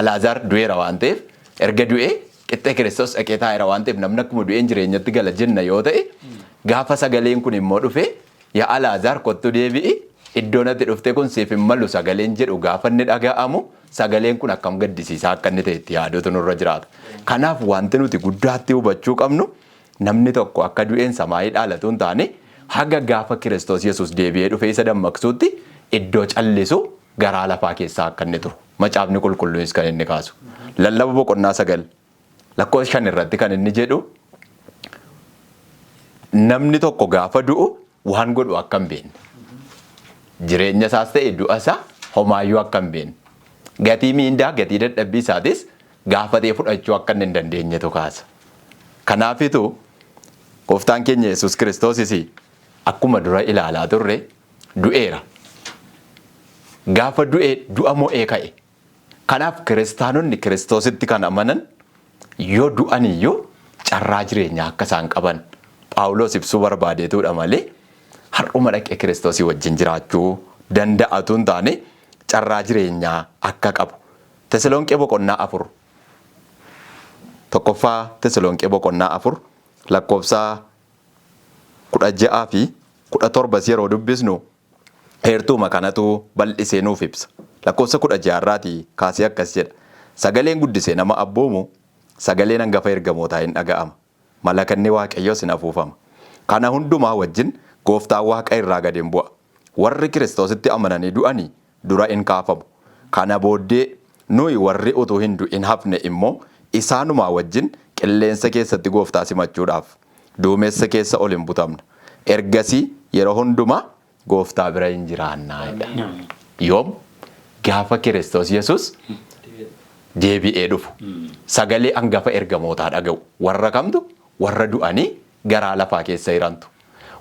Alaazaar du'eera waan ta'eef erga du'ee qixxee Kiristoos dhaqee taa'eera waan ta'eef namni akkuma du'een jireenyatti gala jenna yoo ta'e gaafa sagaleen kun immoo dhufe yaa Alaazaar kottu deebi'i iddoon ati dhufte kun siif hin malu sagaleen jedhu gaafa inni dhaga'amu sagaleen kun akkam gaddisiisaa akka inni ta'e itti yaaduutu nurra jiraata. Kanaaf wanti nuti guddaatti hubachuu qabnu namni tokko akka du'een samaayii dhaalatu hin taane haga gaafa Kiristoos Yesuus deebi'ee dhufee isa dammaqsuutti iddoo callisu garaa lafaa keessaa akka inni turu. Macaafni qulqulluunis kan inni kaasu. Lallaba boqonnaa 9 lakkoofsa 5 irratti kan inni jedhu namni tokko gaafa du'u waan godhu akka hin beekne. Jireenya isaas ta'e du'a isaa homaayyuu akka hin beekne. Gatii miindaa gatii dadhabbii isaatis gaafatee fudhachuu akka inni hin dandeenyetu kaasa. Kanaafitu gooftaan keenya Yesuus Kiristoosis akkuma dura ilaalaa turre du'eera. Gaafa du'e du'a mo'ee ka'e. Kanaaf kiristaanonni Kiristoositti kan amanan yoo du'an iyyuu carraa jireenyaa akka isaan qaban Phaawulos ibsuu barbaadeetudha malee har'uma dhaqee Kiristoosii wajjin jiraachuu danda'atu hin taane carraa jireenyaa akka qabu. Teselonqee boqonnaa 4 tokkoffaa Teselonqee boqonnaa 4 lakkoofsa 16 fi 17 yeroo dubbisnu heertuuma kanatu bal'isee nuuf ibsa. Lakkoofsa 16 irraatii kaasee akkas jedha. Sagaleen guddisee nama abboomu sagaleen hangafa ergamootaa hin dhaga'ama. Malakanni Waaqayyoos hin afuufama. Kana hundumaa wajjin gooftaan waaqa irraa gad hin bu'a. Warri Kiristoositti amananii du'anii dura in kaafamu. Kana booddee nuyi warri utuu hin du'in hafne immoo isaanumaa wajjin qilleensa keessatti gooftaa simachuudhaaf duumessa keessa ol hin butamna. Ergasii yeroo hundumaa gooftaa bira hin jiraannaa jedha. Yoom? Gaafa Kiristoos Yesuus deebi'ee dhufu. Sagalee hangafa ergamootaa dhaga'u. Warra kamtu? Warra du'anii garaa lafaa keessa jirantu.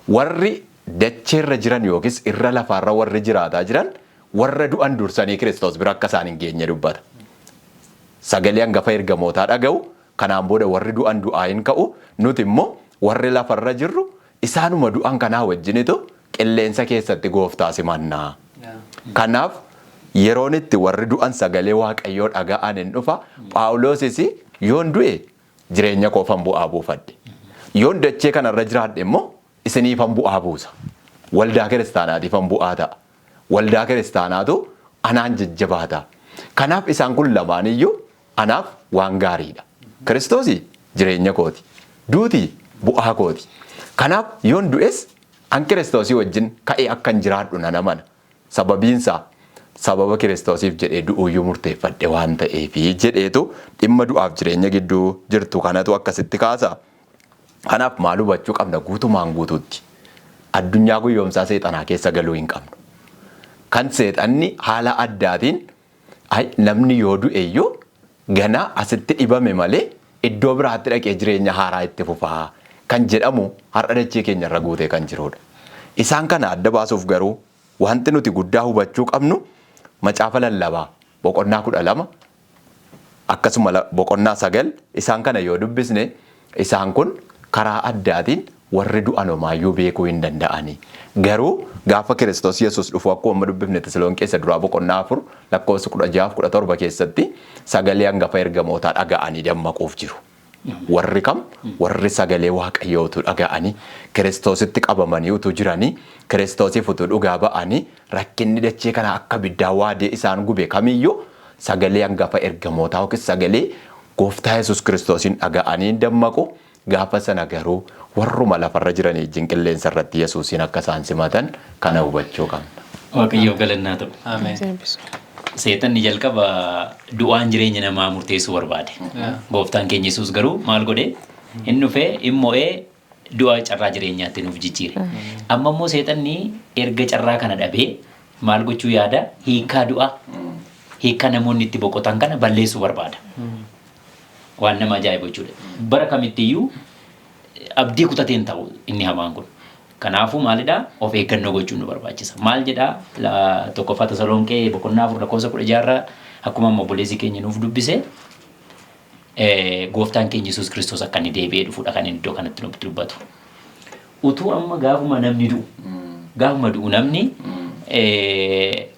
Warri dacheerra jiran yookiis irra lafaarra warri jiraataa jiran warra du'an dursanii Kiristoos bira akka isaan hin geenye dubbata. Sagalee hangafa ergamootaa dhaga'u kanaan booda warri du'an du'aa hin ka'u nuti immoo warri lafarra jirru Isaanuma du'an kanaa wajjinitu qilleensa keessatti gooftaa simannaa. Kanaaf yeroon itti warri du'an sagalee Waaqayyoo dhaga'an hin dhufa. Phaawulosis yoon du'e jireenya koofan bu'aa buufadhe. Yoon dachee kanarra jiraadhe immoo isiniifan bu'aa buusa. Waldaa kiristaanaatiifan bu'aa ta'a. Waldaa kiristaanaatu anaan jajjabaata. Kanaaf isaan kun lamaaniyyuu anaaf waan gaariidha. Kiristoos jireenya kooti. Duuti bu'aa kooti. Kanaaf yoon du'es an Kiristoosii wajjin ka'ee akkan jiraadhu nan amana. Sababiinsaa sababa Kiristoosiif jedhee du'uuyyuu murteeffadhe waan ta'eefi jedheetu dhimma du'aaf jireenya gidduu jirtu kanatu akkasitti kaasa. Kanaaf maal hubachuu qabna guutumaan guutuutti? Addunyaa guyyoomsaa seexanaa keessa galuu hin qabnu. Kan seexanni haala addaatiin namni yoo du'e iyyuu ganaa asitti dhibame malee iddoo biraatti dhaqee jireenya haaraa itti fufaa kan jedhamu har'a dachee keenya irra guutee kan jirudha. Isaan kana adda baasuuf garuu wanti nuti guddaa hubachuu qabnu macaafa lallabaa boqonnaa 12 akkasuma boqonnaa 9 isaan kana yoo dubbisne isaan kun karaa addaatiin warri du'an homaayyuu beekuu hin danda'ani. Garuu gaafa Kiristoos Yesuus dhufu akkuma amma dubbifne Tasalonqee isa duraa boqonnaa 4 lakkoofsa 16 17 keessatti sagalee hangafa ergamootaa dhaga'anii dammaquuf jiru. Warri kam? Warri sagalee Waaqayyoo utuu dhaga'anii, Kiristoositti qabamanii utuu jiranii, Kiristoosiif utuu dhugaa ba'anii, rakkinni dachee kanaa akka ibiddaa waadee isaan gube kamiyyuu sagalee hangafa ergamootaa yookiis sagalee Gooftaa Yesuus Kiristoosiin dhaga'anii hin dammaqu. Gaafa sana garuu warruma lafarra jiranii wajjin qilleensa irratti Yesuusiin akka isaan simatan kana hubachuu qabna. Waaqayyoof galannaa ta'u. Ameen. Seexanni jalqaba du'aan jireenya namaa murteessuu barbaade. Gooftaan keenya Yesuus garuu maal godhe? Inni dhufee hin mo'ee du'a carraa jireenyaatti nuuf jijjiire. Amma immoo seexanni erga carraa kana dhabee maal gochuu yaada? Hiikkaa du'aa, hiikkaa namoonni itti boqotan kana balleessuu barbaada. Waan nama ajaa'ibu jechuudha. Bara kamittiyyuu abdii kutateen ta'u inni hamaan kun. Kanaafuu maalidhaa? Of eeggannoo gochuun nu barbaachisa. Maal jedhaa? Tokkoffaa Tasalonqee boqonnaa 4 lakkoofsa 16 akkuma amma obboleessi keenya nuuf dubbise gooftaan keenya Yesuus Kiristoos akka inni deebi'ee dhufudha kan inni iddoo kanatti nutti dubbatu. Utuu amma gaafuma namni du'u gaafuma du'u namni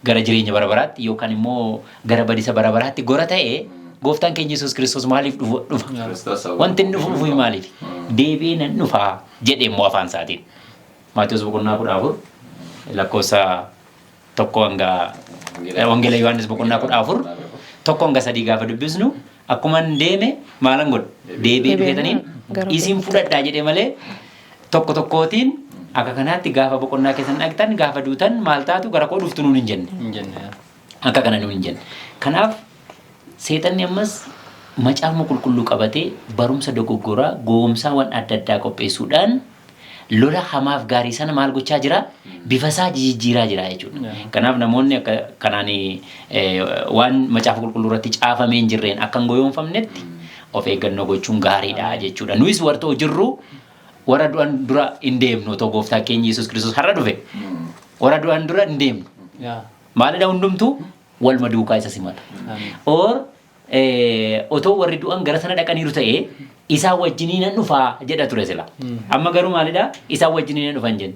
gara jireenya bara baraatti yookaan immoo gara badisa bara baraatti gora ta'e gooftaan keenya Yesuus Kiristoos maaliif dhufa? Wanti inni dhufu maaliif? Deebi'ee nan dhufaa jedhe immoo afaan isaatiin. Maatewos boqonnaa 14 lakkoofsa 1 hanga Wangeela Yohaannis boqonnaa 14 1 hanga 3 gaafa dubbisnu akkuman deeme maalan godhu deebi'ee dhufeetaniin isin fudhadhaa jedhe malee tokko tokkootiin akka kanaatti gaafa boqonnaa keessan dhaqxan gaafa duutan maal taatu gara koo dhuftu nuun hin jenne. Hin jenne. Akka kana nuun hin jenne. Kanaaf seexanni ammas macaafuma qulqulluu qabatee barumsa dogoggoraa gowwomsaawwan adda addaa qopheessuudhaan lola hamaaf gaarii sana maal gochaa jira? Bifa isaa jijjiiraa jira jechuudha. Kanaaf namoonni akka kanaan waan macaafa qulqulluu irratti caafamee hin jirreen akka hin goyoomfamnetti of eeggannoo gochuun gaariidha jechuudha. Nuyis warra jirru warra du'an dura hin deemnu otoo gooftaa keenya Yesuus Kiristoos har'a dhufe warra du'an dura hin deemnu. Maalidha hundumtuu waluma duukaa isa simata. Or otoo warri du'an gara sana dhaqaniiru ta'ee isaan wajjinii nan dhufaa jedha ture sila. Amma garuu maalidha? Isaan wajjinii nan dhufan jenne.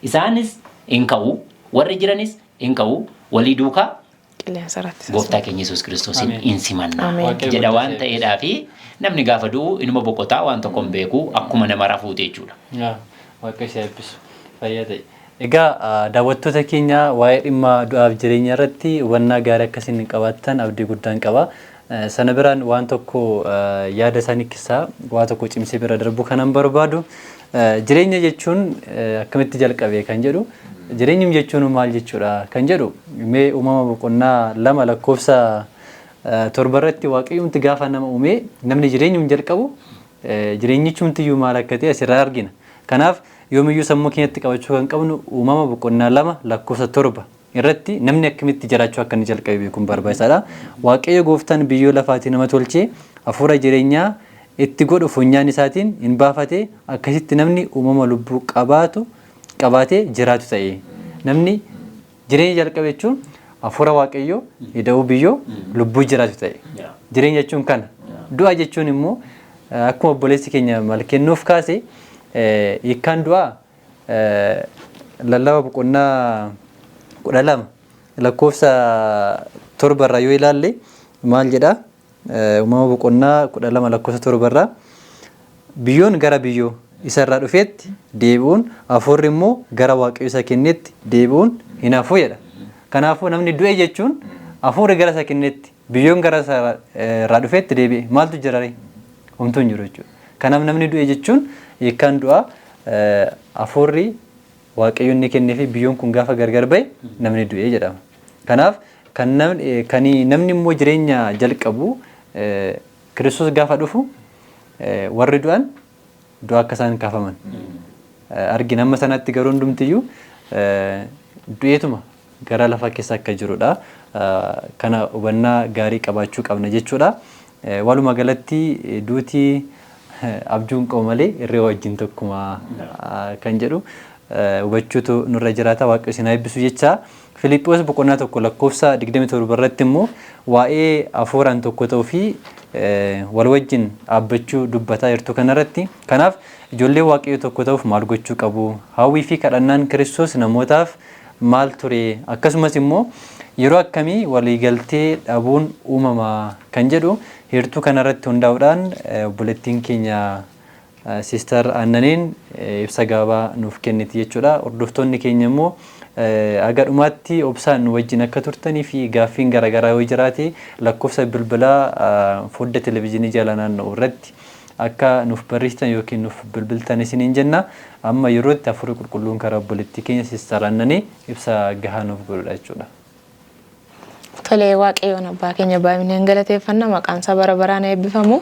Isaanis hin ka'u, warri jiranis hin ka'u, walii duukaa Qilleensa irratti gooftaa keenya Yesuus Kiristoosiin Ameen. hin simanna Ameen. jedha waan ta'eedhaa fi namni gaafa du'u inuma boqotaa waan tokko hin beeku akkuma nama rafuuti jechuudha. Waaqayyo si eebbisu. Fayyaa ta'e. Egaa daawwattoota keenya waa'ee dhimma du'aaf jireenya irratti hubannaa gaarii akkasiin qabaattan abdii guddaan qaba. Sana biraan waan tokko yaada isaanii keessaa waa tokko cimsee bira darbuu kanan barbaadu jireenya jechuun akkamitti jalqabe kan jedhu jireenyum jechuun maal jechuudha kan jedhu mee uumama boqonnaa 2 lakkoofsa 7 irratti waaqayyumti gaafa nama uumee namni jireenyum jalqabu jireenyichumtiyyuu maal akka ta'e asirraa argina. Kanaaf yoomiyyuu sammuu keenyatti qabachuu kan qabnu uumama boqonnaa 2 lakkoofsa 7 irratti namni akkamitti jiraachuu akka inni jalqabe beekuun barbaachisaadha. Waaqayyo gooftaan biyyoo lafaatii nama tolchee hafuura jireenyaa itti godhu funyaan isaatiin hin baafate akkasitti namni uumama lubbuu qabaatu qabaatee jiraatu ta'e. Namni jireenya jalqabe jechuun hafuura Waaqayyoo ida'uu biyyoo lubbuu jiraatu ta'e. Jireenya jechuun kana. Du'a jechuun immoo akkuma obboleessi keenya Malkeen nuuf kaase Hiikkaan du'aa lallaba boqonnaa 12 lakkoofsa 7 irraa yoo ilaalle maal jedhaa? Uumama boqonnaa 12 lakkoofsa 7 irraa biyyoon gara biyyoo isa irraa dhufeetti deebi'uun hafuurri immoo gara Waaqayyo isa kennetti deebi'uun hin hafu jedha. Kanaafuu namni du'e jechuun hafuurri gara isa kennetti biyyoon gara isa irraa dhufeetti deebi'e maaltu jira ree? Homtuu hin jiru jechuudha. Kanaaf namni du'e jechuun hiikkaan du'aa hafuurri Waaqayyo inni kennee fi biyyoon kun gaafa gargar ba'e namni du'e jedhama. Kanaaf kan namni immoo jireenya jalqabu Kiristoos gaafa dhufu warri du'an du'a akka isaan kaafaman argina. Amma sanatti garuu hundumtiyyuu du'eetuma gara lafa keessa akka jirudha. Kana hubannaa gaarii qabaachuu qabna jechuudha. Walumaa galatti duuti abjuu hin qabu malee irree wajjin tokkuma kan jedhu hubachuutu nurra jiraata. Waaqayyo isin haa eebbisu jecha. Filiiphoos boqonnaa 1 lakkoofsa 27 irratti immoo waa'ee hafuuraan tokko ta'uu fi wal wajjin dhaabbachuu dubbataa jirtu kanarratti. Kanaaf ijoolleen Waaqayyoo tokko ta'uuf maal gochuu qabu? Hawwii fi kadhannaan Kiristoos namootaaf maal ture? Akkasumas immoo yeroo akkamii waliigaltee dhabuun uumama kan jedhu heertuu kanarratti hundaa'uudhaan obboleettiin keenya Sister Aannaniin ibsa gabaabaa nuuf kenniti jechuudha. Hordoftoonni keenya immoo haga dhumaatti obsaan nu wajjin akka turtanii fi gaaffiin garaagaraa yoo jiraate lakkoofsa bilbilaa fodda televezyiinii jala naanna'u irratti akka nuuf barreessitan yookiin nuuf bilbiltan isiniin jenna. Amma yerootti Hafuurri Qulqulluun karaa obboleettii keenya Sister Aannanii ibsa gahaa nuuf godhudha jechuudha. Tolee, Waaqayyoon abbaa keenya baay'inaan galateeffanna, maqaan isaa bara baraan eebbifamu.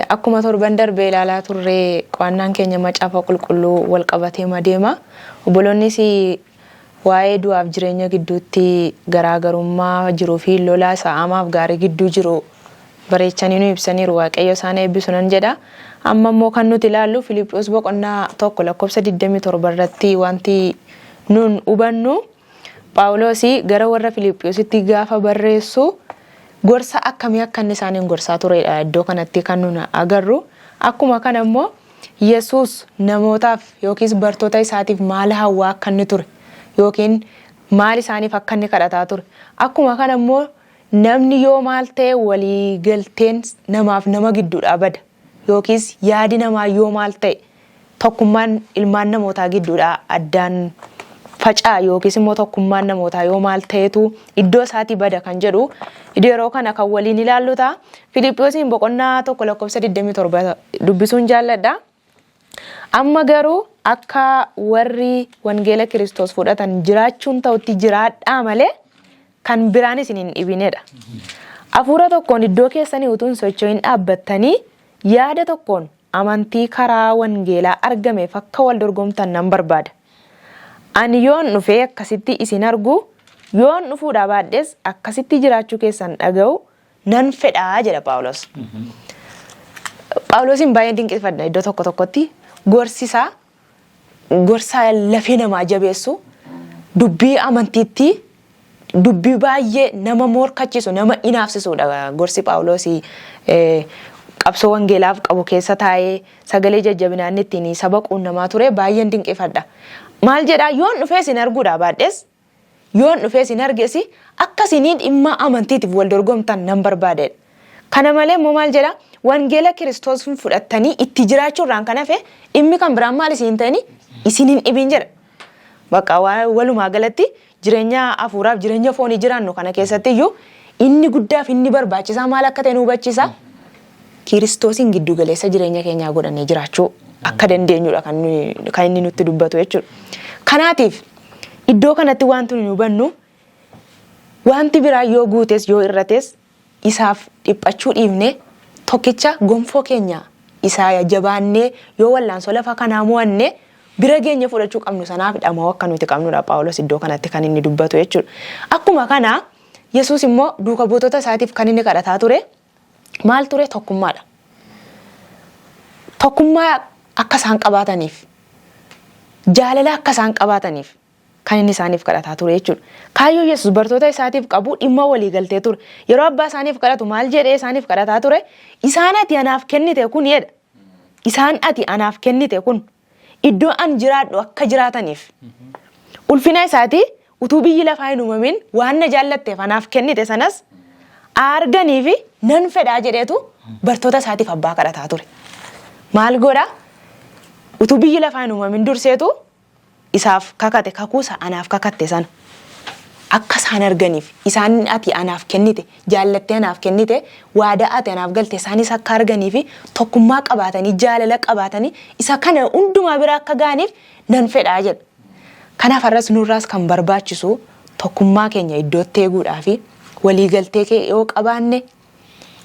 Akkuma torban darbee ilaalaa turre, qo'annaan keenya macaafa qulqulluu wal qabatee deema. Obboloonnis waa'ee du'aaf jireenya gidduutti garaagarummaa jiruu fi lola isa hamaaf gaarii gidduu jiru bareechanii nu ibsaniiru. Waaqayyo isaan eebbisu nan jedha. Amma immoo kan nuti ilaallu Filiiphoos boqonnaa 1 lakkoofsa 27 irratti wanti nun hubannu, Phaawulos gara warra Filiiphoositti gaafa barreessu gorsa akkamii akka inni isaaniin gorsaa turedha iddoo kanatti kan nun agarru. Akkuma kana immoo Yesuus namootaaf yookiis bartoota isaatiif maal hawwaa akka inni ture yookiin maal isaaniif akka inni kadhataa ture. Akkuma kana immoo namni yoo maal ta'e walii galteen namaaf nama gidduudhaa bada yookiis yaadi namaa yoo maal ta'e tokkummaan ilmaan namootaa gidduudhaa addaan faca'a yookiis immoo tokkummaan namootaa yoo maal ta'etu iddoo isaatii bada kan jedhu yeroo kana kan waliin ilaallu ta'a. Filiiphoosiin boqonnaa 1 lakkoofsa 27 dubbisuun jaalladha. Amma garuu akka warri wangeela Kiristoos fudhatan jiraachuun ta'utti jiraadhaa malee kan biraan isin hin dhibinedha. Hafuura tokkoon iddoo keessanii utuu hin socho'in dhaabbattanii yaada tokkoon amantii karaa wangeelaa argameef akka wal dorgomtan nan barbaada. Ani yoon dhufee akkasitti isin argu, yoon dhufuudhaa baadhes akkasitti jiraachuu keessan dhaga'u nan fedha jedha Phaawulos. Phaawulosiin baay'een dinqifadha iddoo tokko tokkotti gorsisaa gorsa lafee namaa jabeessu, dubbii amantiitti dubbii baay'ee nama morkachiisu, nama inaafsisuudha gorsi Phaawulos. Qabsoo wangeelaaf qabu keessa taa'ee sagalee jajjabinaa inni ittiin saba quunnamaa ture baay'een dinqifadha. Maal jedhaa? Yoon dhufee isin arguudhaa baadhes, yoon dhufee isin arges, akka isinii dhimma amantiitiif wal dorgomtan nan barbaadedha. Kana malee immoo maal jedha? Wangeela Kiristoos fudhattanii itti jiraachuu irraan kan hafe dhimmi kan biraan maal isin hin ta'ini, isin hin dhibin jedha. Bakka walumaa galatti jireenya hafuuraaf jireenya foonii jiraannu kana keessatti iyyuu inni guddaaf inni barbaachisaa maal akka ta'e nu hubachiisa. Kiristoosiin giddu galeessa jireenya keenyaa godhannee jiraachuu akka dandeenyudha kan inni nutti dubbatu jechuudha. Kanaatiif iddoo kanatti wanti nuyi hubannu, wanti biraa yoo guutes yoo irrates isaaf dhiphachuu dhiifne, tokkicha gonfoo keenya isaa jabaannee yoo wallaansoo lafa kanaa mo'anne bira geenye fudhachuu qabnu sanaaf dhama'uu akka nuti qabnudha Phaawulos iddoo kanatti kan inni dubbatu jechuudha. Akkuma kana Yesuus immoo duuka buutota isaatiif kan inni kadhataa ture maal ture? Tokkummaadha. Tokkummaa akka isaan qabaataniif, jaalala akka isaan qabaataniif kan inni isaaniif kadhataa ture jechuudha. Kaayyoo Yesuus bartoota isaatiif qabu dhimma walii galtee ture. Yeroo abbaa isaaniif kadhatu maal jedhee isaaniif kadhataa ture? Isaan ati anaaf kennite kun jedha. Isaan ati anaaf kennite kun iddoo an jiraadhu akka jiraataniif ulfina isaati utuu biyyi lafaa hin uumamin waan na jaallatteef anaaf kennite sanas arganii fi nan fedhaa jedheetu bartoota isaatiif abbaa kadhataa ture. Maal godha? Utuu biyyi lafaa hin uumamin durseetu isaaf kakate, kakuusa anaaf kakatte sana akka isaan arganiif, isaan ati anaaf kennite, jaallattee anaaf kennite, waadaa ati anaaf galte isaanis akka arganii fi tokkummaa qabaatanii, jaalala qabaatanii, isa kana hundumaa bira akka ga'aniif nan fedhaa jedha. Kanaaf har'as nurraas kan barbaachisu tokkummaa keenya iddootti eeguudhaa fi waliigaltee kee yoo qabaanne,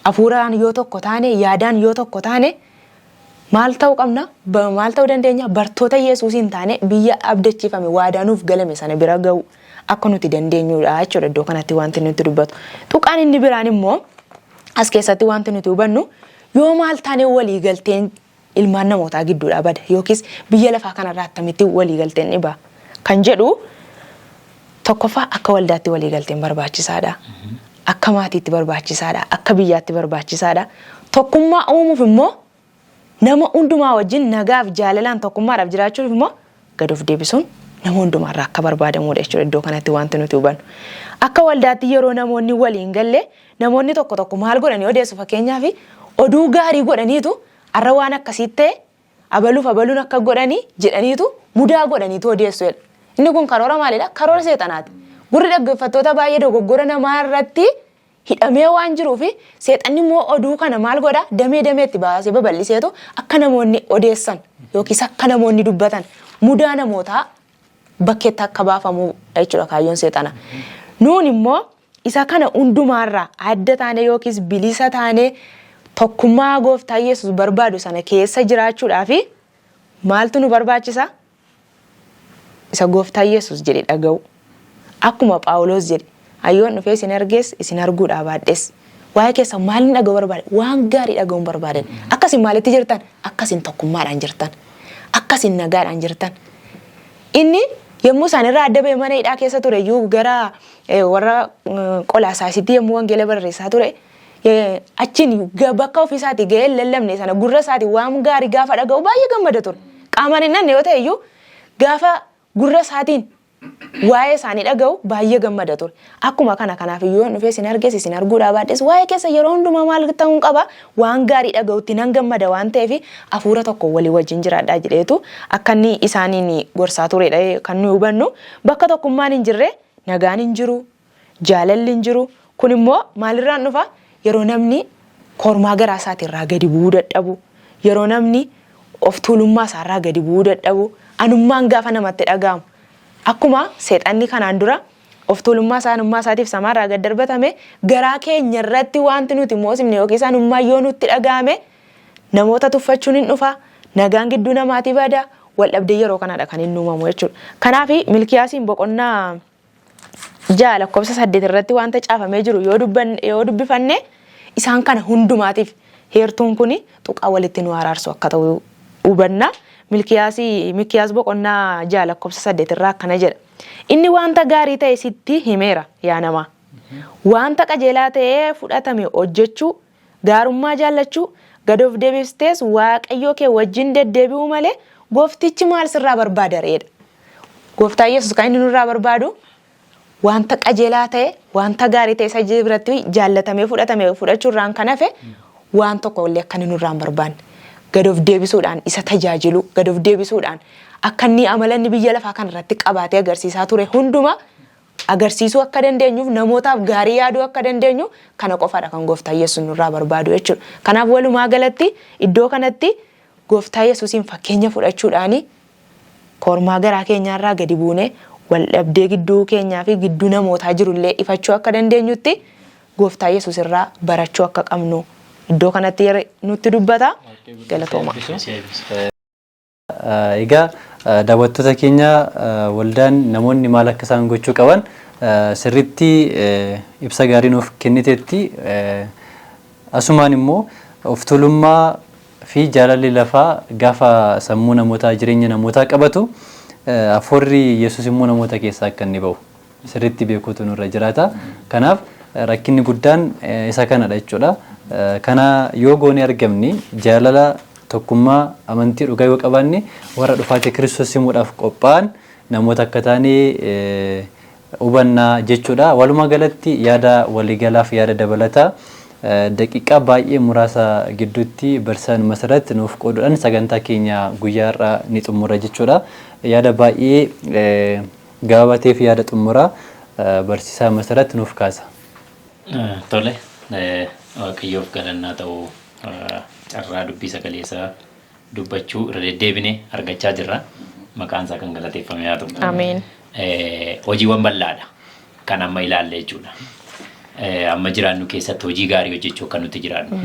hafuuraan yoo tokko taane, yaadaan yoo tokko taane, maal ta'uu qabna? Maal ta'uu dandeenya? Bartoota Yesuusiin taane biyya abdachiifame, waadaa nuuf galame sana bira ga'u akka nuti dandeenyudha jechuudha iddoo kanatti wanti nuti dubbatu. Tuqaan inni biraan immoo as keessatti wanti nuti hubannu, yoo maal taane waliigalteen ilmaan namootaa gidduudhaa bada yookiis biyya lafaa kanarraa akkamitti waliigalteen dhiba kan jedhu, tokkoffaa akka waldaatti waliigalteen barbaachisaadha. Akka maatiitti barbaachisaadha. Akka biyyaatti barbaachisaadha. Tokkummaa uumuuf immoo, nama hundumaa wajjin nagaaf jaalalaan tokkummaadhaaf jiraachuuf immoo gad of deebisuun nama hundumaarraa akka barbaadamudha jechuudha iddoo kanatti wanti nuti hubannu. Akka waldaatti yeroo namoonni waliin galle, namoonni tokko tokko maal godhanii odeessu? Fakkeenyaaf, oduu gaarii godhaniitu har'a waan akkasii ta'e, abaluuf abaluun akka godhanii jedhaniitu mudaa godhaniitu odeessu jedha. Inni kun karoora maalidha? Karoora seexanaati. Gurri dhaggeeffattoota baay'ee dogoggora namaa irratti hidhamee waan jiruuf, seexanni immoo oduu kana maal godha? Damee dameetti baasee babal'iseetu akka namoonni odeessan yookiis akka namoonni dubbatan, mudaa namootaa bakkeetti akka baafamu jechuudha kaayyoon seexana. Nuun immoo isa kana hundumaarraa adda taane yookiis bilisa taane tokkummaa gooftaa Yesuus barbaadu sana keessa jiraachuudhaaf maaltu nu barbaachisa? Isa gooftaa Yesuus jedhe dhaga'u. Akkuma Phaawulos jedhe, "Ayyoon dhufee isin argees isin arguudhaa baadhes, waa'ee keessa maalin dhaga'uu barbaade? Waan gaarii dhaga'uun barbaadan. Akkasin maalitti jirtan? Akkasin tokkummaadhaan jirtan. Akkasin nagaadhaan jirtan." Inni yommuu isaan irraa adda ba'e mana hidhaa keessa ture iyyuu, gara warra Qolaasaasitti yommuu wangeela barreessaa ture, achiin bakka ofii isaatii ga'ee hin lallabne sana gurra isaatii waan gaarii gaafa dhaga'u baay'ee gammada ture. Qaamaan hin dhanne yoo ta'e iyyuu, gaafa gurra isaatiin waa'ee isaanii dhaga'u baay'ee gammada ture. Akkuma kana, kanaaf iyyuu dhufee isin argees isin arguudhaa baadhes, waa'ee keessa yeroo hundumaa maal ta'uun qaba? Waan gaarii dhaga'utti nan gammada waan ta'eef, hafuura tokko walii wajjin jiraadhaa jedheetu akka inni isaaniin gorsaa turedha kan nuyi hubannu. Bakka tokkummaan hin jirre nagaan hin jiru, jaalalli hin jiru. Kun immoo maalirraan dhufa? Yeroo namni kormaa garaa isaatirraa gadi bu'uu dadhabu, yeroo namni of tuulummaa isaarraa gadi bu'uu dadhabu, anummaan gaafa namatti dhaga'amu. Akkuma seexanni kanaan dura of tuulummaa isaa, anummaa isaatiif samaarraa gad darbatame, garaa keenya irratti wanti nuti moosifne yookiis anummaa yoo nutti dhaga'ame, namoota tuffachuun hin dhufa, nagaan gidduu namaatii bada, wal dhabdee yeroo kanadha kan inni uumamu jechuudha. Kanaaf Milkiyaasiin boqonnaa 6 lakkoofsa 8 irratti wanta caafamee jiru yoo dubbifanne, isaan kana hundumaatiif heertuun kun tuqaa walitti nu araarsu akka ta'u hubanna. Milkiyaas boqonnaa 6 lakkoofsa 8 irraa akkana jedha. "Inni wanta gaarii ta'e sitti himeera, yaa namaa. Wanta qajeelaa ta'ee fudhatame hojjechuu, gaarummaa jaallachuu, gad of deebistees Waaqayyoo kee wajjin deddeebi'uu malee gooftichi maal sirraa barbaada reedha?" Gooftaa Yesuus kan inni nurraa barbaadu wanta qajeelaa ta'e, wanta gaarii ta'e, isa biratti jaallatamee fudhatame fudhachuurraan kan hafe waan tokko illee akka inni nurraa hin barbaanne. Gad of deebisuudhaan isa tajaajilu, gad of deebisuudhaan akka inni amala inni biyya lafaa kanarratti qabaatee agarsiisaa ture hunduma agarsiisuu akka dandeenyuuf, namootaaf gaarii yaaduu akka dandeenyu, kana qofaadha kan gooftaa Yesuus nurraa barbaadu jechuudha. Kanaaf walumaa galatti iddoo kanatti gooftaa Yesuusiin fakkeenya fudhachuudhaani kormaa garaa keenyaarraa gadi buunee wal dhabdee gidduu keenyaa fi gidduu namootaa jirullee ifachuu akka dandeenyutti gooftaa Yesuus irraa barachuu akka qabnu iddoo kanatti nutti dubbata. Galatooma. Egaa daawwattoota keenya, waldaan namoonni maal akka isaan gochuu qaban sirriitti ibsa gaarii nuuf kenniteetti. Asumaan immoo of tuulummaa fi jaalalli lafaa gaafa sammuu namootaa, jireenya namootaa qabatu, hafuurri Yesuus immoo namoota keessaa akka inni ba'u sirriitti beekuutu nurra jiraata. Kanaaf rakkinni guddaan isa kanadha jechuudha. Kana yoo goonee argamne jaalala Tokkummaa amantii dhugaa yoo qabaanne warra dhufaatii Kiristoos simuudhaaf qophaa'an namoota akka taane hubannaa jechuudha. Walumaa galatti yaada waliigalaaf yaada dabalataa daqiiqaa baay'ee muraasa gidduutti barsiisaan Masarat nuuf qooduudhaan sagantaa keenya guyyaa har'aa ni xumura jechuudha. Yaada baay'ee gabaabaa ta'eef yaada xumuraa barsiisaa Masarat nuuf kaasa. Tole, Waaqayyoof galannaa ta'u carraa dubbii sagalee isaa dubbachuu irra deddeebine argachaa jirra. Maqaan isaa kan galateeffame haa ta'u. Ameen. Hojiiwwan bal'aadha kan amma ilaalle jechuudha. Amma jiraannu keessatti hojii gaarii hojjechuu akka nuti jiraannu,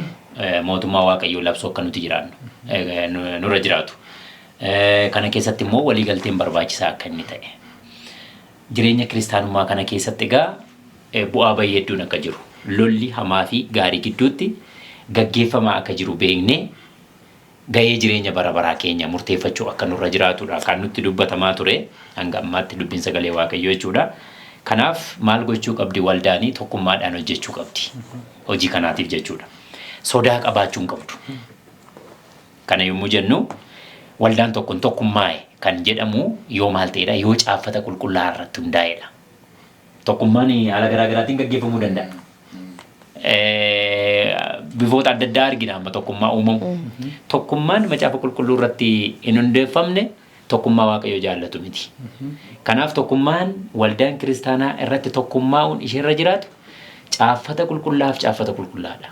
mootummaa Waaqayyoo labsuu akka nuti jiraannu nurra jiraatu. Kana keessatti immoo waliigalteen barbaachisaa akka inni ta'e. Jireenya kiristaanummaa kana keessatti egaa bu'aa bahii hedduun akka jiru, lolli hamaa fi gaarii gidduutti gaggeeffamaa akka jiru beeknee gahee jireenya bara baraa keenya murteeffachuu akka nurra jiraatudha kan nutti dubbatamaa ture hanga ammaatti dubbiin sagalee Waaqayyoo jechuudha. Kanaaf maal gochuu qabdi waldaanii? Tokkummaadhaan hojjechuu qabdi. Hojii kanaatiif jechuudha. Sodaa qabaachuu hin qabdu. Kana yommuu jennu waldaan tokko hin tokkummaa'e kan jedhamu yoo maal ta'edha? Yoo caaffata qulqullaa'aa irratti hundaa'edha. Tokkummaan haala garaa garaatiin gaggeeffamuu danda'a. Bifoota adda addaa argina amma tokkummaa uumamu. Tokkummaan macaafa qulqulluu irratti hin hundeeffamne tokkummaa Waaqayyo jaallatu miti. Kanaaf tokkummaan waldaan kiristaanaa irratti tokkummaa'uun isheerra jiraatu caaffata qulqullaa'aaf caaffata qulqullaa'aadha.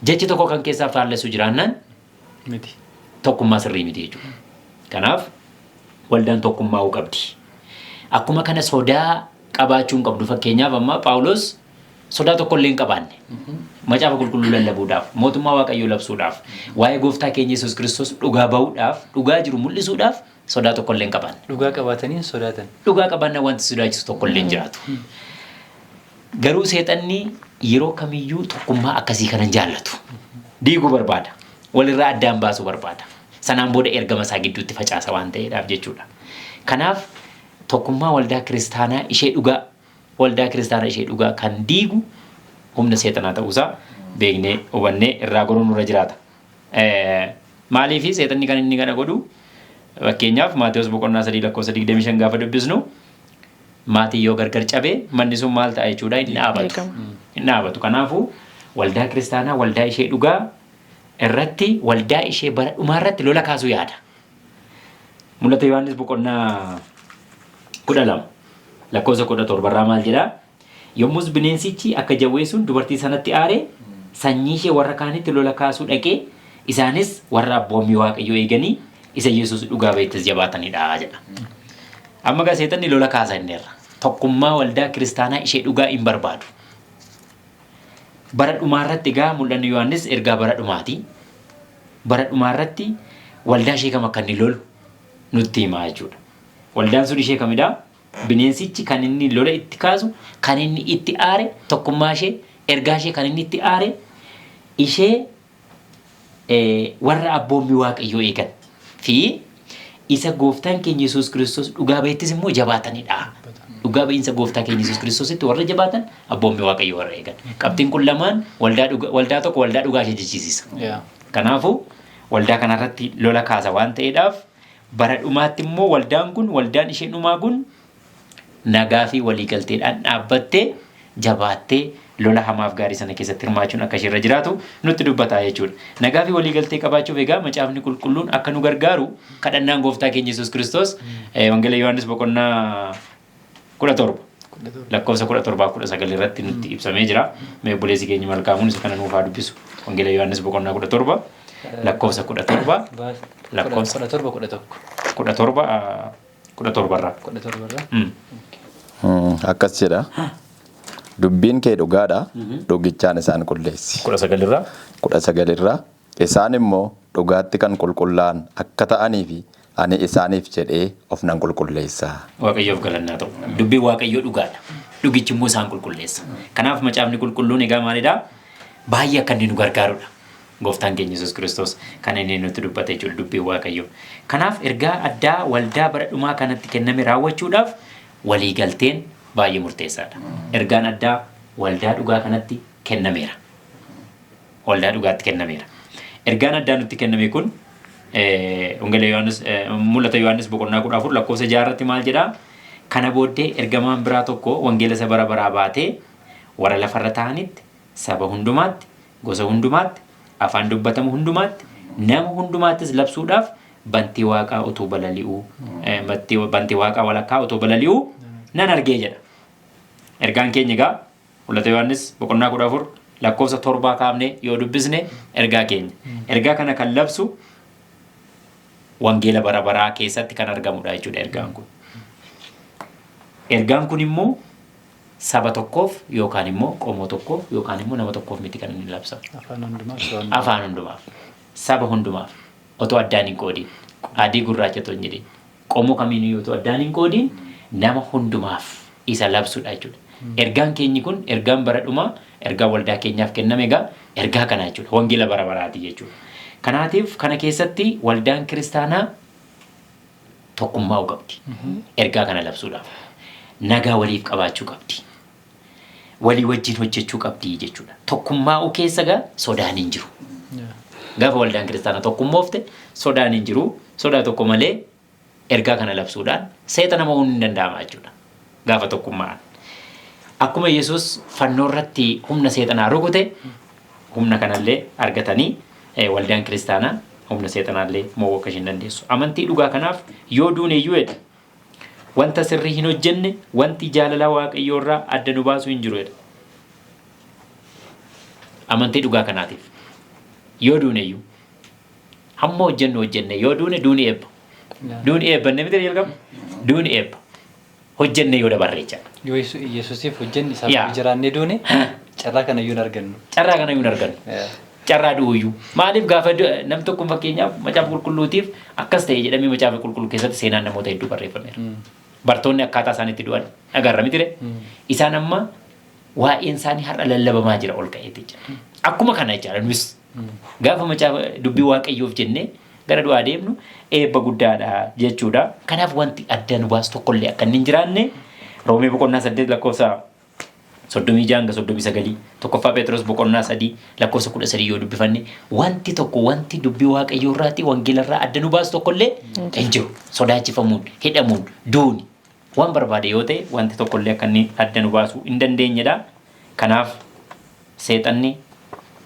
Jechi tokko kan keessaa faallessu jiraannaan Miti. tokkummaa sirrii miti jechuudha. Kanaaf waldaan tokkummaa'uu qabdi. Akkuma kana sodaa qabaachuu hin qabdu. Fakkeenyaaf amma Phaawulos sodaa tokko illee hin qabaanne. Macaafa qulqulluu lallabuudhaaf, mootummaa Waaqayyoo labsuudhaaf, waa'ee gooftaa keenya Yesuus Kiristoos dhugaa ba'uudhaaf, dhugaa jiru mul'isuudhaaf sodaa tokko illee hin qabaanne. Dhugaa qabaatanii hin sodaatan. Dhugaa qabaannaan wanti sodaachisu tokko illee hin jiraatu. Garuu seexanni yeroo kamiyyuu tokkummaa akkasii kana hin jaallatu. Diiguu barbaada. Walirraa addaan baasuu barbaada. Sanaan booda ergama isaa gidduutti facaasa waan ta'eedhaaf jechuudha. Kanaaf tokkummaa waldaa kiristaanaa ishee dhugaa waldaa kiristaanaa ishee dhugaa kan diigu humna seexanaa ta'uusaa beeknee hubannee irraa goruun nurra jiraata. Maaliif seexanni kan inni kana godhu? Fakkeenyaaf Maatewos boqonnaa 3 lakkoofsa 25 gaafa dubbisnu maatiin yoo gargar cabe manni sun maal ta'a jechuudha? Hin dhaabatu. Diigama. Hin dhaabatu. Kanaafuu waldaa kiristaanaa waldaa ishee dhugaa irratti waldaa ishee bara dhumaa irratti lola kaasuu yaada. Mul'ata Yohaannis boqonnaa 12 lakkoofsa 17 irraa maal jedhaa? Yommus bineensichi akka jawwee sun dubartii sanatti aare, sanyii ishee warra kaanitti lola kaasuu dhaqee, isaanis warra abboommii Waaqayyoo eeganii isa Yesuus dhugaa ba'ettis jabaatanidha jedha. Amma egaa seexanni lola kaasa inni irra. Tokkummaa waldaa kiristaanaa ishee dhugaa hin barbaadu. Bara dhumaa irratti egaa mul'anni Yohaannis ergaa bara dhumaati. Bara dhumaa irratti waldaa ishee kam akka inni lolu nutti himaa jechuudha. Waldaan sun ishee kamidha? Bineensichi kan inni lola itti kaasu, kan inni itti aare, tokkummaa ishee, ergaa ishee kan inni itti aare, ishee warra abboommii Waaqayyoo eegan fi isa gooftaan keenya Yesuus Kiristoos dhugaa ba'ettis immoo jabaatanidha. Dhugaa ba'iinsa gooftaa keenya Yesuus Kiristoositti warra jabaatan abboommii Waaqayyoo warra eegan. Qabxiin kun lamaan waldaa dhuga, waldaa tokko waldaa dhugaa ishee jechisiisa. Kanaafuu waldaa kanarratti lola kaasa waan ta'eedhaaf Bara dhumaatti immoo waldaan kun, waldaan isheen dhumaa kun nagaa fi waliigalteedhaan dhaabbattee jabaattee lola hamaaf gaarii sana keessatti hirmaachuun akka isheerra jiraatu nutti dubbataa jechuudha. Nagaa fi waliigaltee qabaachuuf egaa macaafni qulqulluun akka nu gargaaru kadhannaan gooftaa keenya Yesuus Kiristoos Wangeela Yohaannis boqonnaa 17 lakkoofsa 17 19 irratti nutti ibsamee jira. Mee obboleessi keenya Malkaamuun isa kana nuuf haa dubbisu. Wangeela Yohaannis boqonnaa 17 lakkoofsa 17 lakkoofsa 17 11. 17 17 irraa. 17 irraa. Akkas jedha. Dubbiin kee dhugaadha, dhugichaan isaan qulleessi. 19 irraa. 19 irraa. Isaan immoo dhugaatti kan qulqullaa'an akka ta'aniif ani isaaniif jedhee of nan qulqulleessa. Waaqayyoof galanni haa ta'u. Dubbiin Waaqayyoo dhugaadha. Dhugichi immoo isaan qulqulleessa. Kanaaf macaafni qulqulluun egaa maalidha? Baay'ee akka inni nu gargaarudha. Gooftaan keenya Yesuus Kiristoos kan inni nutti dubbate jechuudha dubbiin Waaqayyoo. Kanaaf ergaa addaa waldaa bara dhumaa kanatti kenname raawwachuudhaaf walii galteen baay'ee murteessaadha. Ergaan addaa waldaa dhugaa kanatti kennameera. Waldaa dhugaatti kennameera. Ergaan addaa nutti kenname kun Wangeela Yohaannis, Mul'ata Yohaannis boqonnaa 14 lakkoofsa 6 irratti maal jedhaa? Kana booddee ergamaan biraa tokko wangeela isa bara baraa baatee warra lafarra taa'anitti, saba hundumaatti, gosa hundumaatti, afaan dubbatamu hundumaatti, nama hundumaattis labsuudhaaf bantii waaqaa utuu balali'uu, bantii waaqaa walakkaa utuu balali'uu nan argee jedha. Ergaan keenya egaa Mul'ata Yohaannis boqonnaa 14 lakkoofsa 7 kaafne yoo dubbisne ergaa keenya. Ergaa kana kan labsu wangeela bara baraa keessatti kan argamudha jechuudha ergaan kun. Ergaan kun immoo saba tokkoof yookaan immoo qomoo tokkoof yookaan immoo nama tokkoof miti kan inni labsamu. Afaan hundumaaf, saba hundumaaf. Afaan hundumaaf, saba hundumaaf otoo addaan hin qoodiin, adii gurraacha otoo hin jedhin, qomoo kamiiniyyuu otoo addaan hin qoodiin nama hundumaaf isa labsudha jechuudha. Ergaan keenyi kun ergaan bara dhumaa, ergaa waldaa keenyaaf kenname egaa ergaa kana jechuudha. Wangeela bara baraati jechuudha. Kanaatiif kana keessatti waldaan kiristaanaa tokkummaa'uu qabdi. Ergaa kana labsuudhaaf. Nagaa waliif qabaachuu qabdi. Walii wajjin hojjechuu qabdi jechuudha. Tokkummaa'uu keessa egaa sodaan hin jiru. Gaafa waldaan kiristaanaa tokkummoofte sodaan hin jiru. Sodaa tokko malee ergaa kana labsuudhaan seexana mo'uun hin danda'ama jechuudha. Gaafa tokkummaa'an. Akkuma Yesuus fannoo irratti humna seexanaa rukute, humna kanallee argatanii waldaan kiristaanaa humna seexanaallee mo'uu akka isheen dandeessu. Amantii dhugaa kanaaf yoo duune iyyuu jedha. Wanta sirrii hin hojjenne, wanti jaalala Waaqayyoo irraa adda nu baasu hin jiru jedha. Amantii dhugaa kanaatiif yoo duune iyyuu, hamma hojjennu hojjenne yoo duune, duuni eebba. Duuni eebba inni miti jalqaba. Duuni eebba. Hojjenne yoo dabarre jechaadha. Yoo Yesuusiif hojjenne, isaaf jiraannee duune, carraa kana iyyuu hin argannu. Carraa kana iyyuu hin argannu. Carraa du'uyyuu. Maaliif gaafa nam tokko, fakkeenyaaf, macaafa qulqulluutiif akkas ta'e jedhamee macaafa qulqulluu keessatti seenaan namoota hedduu barreeffameera. Bartoonni akkaataa isaan itti du'an agarra miti ree? Isaan amma waa'een isaanii har'a lallabamaa jira ol ka'eeti jechuudha. Akkuma kana jechaadha nus. Gaafa macaafa dubbii Waaqayyoof jennee gara du'aa deemnu eebba guddaadha jechuudha. Kanaaf wanti adda nu baasu tokkollee akka inni hin jiraanne Roomee boqonnaa 8 lakkoofsa 36 hanga 39, 1ffaa Phexros boqonnaa 3 lakkoofsa 13 yoo dubbifanne, wanti tokko, wanti dubbii Waaqayyoo irraati, wangeela irraa adda nu baasu tokkollee hin jiru. Sodaachifamuun, hidhamuun, duuni, waan barbaade yoo ta'e, wanti tokkollee akka inni adda nu baasuu hin dandeenyedha. Kanaaf seexanni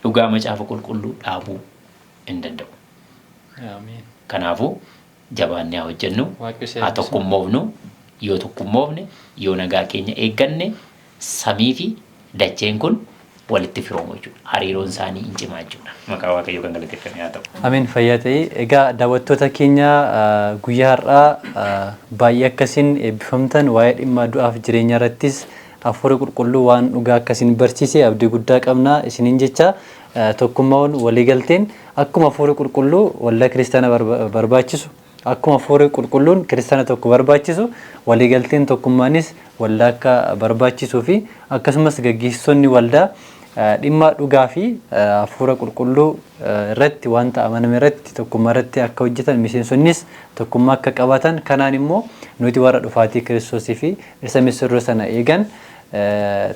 dhugaa macaafa qulqulluu dhaabuu hin danda'u. Ameen. Kanaafuu jabaannee haa hojjennu, Waaqayyo si haa eebbisu. tokkummoofnu. Yoo tokkummoofne, yoo nagaa keenya eegganne, samii fi dacheen kun walitti firoomu jechuudha. Hariiroon isaanii hin cimaa jechuudha. Maqaa Waaqayyoo kan galateeffame haa ta'u. Ameen, fayyaa ta'ii. Egaa daawwattoota keenya, guyyaa har'aa baay'ee akkasiin eebbifamtan, waa'ee dhimma du'aaf jireenya irrattis hafuurri qulqulluu waan dhugaa akkasiin barsiise abdii guddaa qabna isiniin jecha. Tokkummaan, waliigalteen akkuma hafuurri qulqulluu waldaa kiristaana barbaachisu, akkuma hafuurri qulqulluun kiristaana tokko barbaachisu, waliigalteen tokkummaanis waldaa akka barbaachisuu fi akkasumas gaggeessitoonni waldaa dhimma dhugaa fi hafuura qulqulluu irratti, wanta amaname irratti, tokkummaa irratti akka hojjetan, miseensonnis tokkummaa akka qabaatan, kanaan immoo nuti warra dhufaatii Kiristoosii fi dhirsa misirroo sana eegan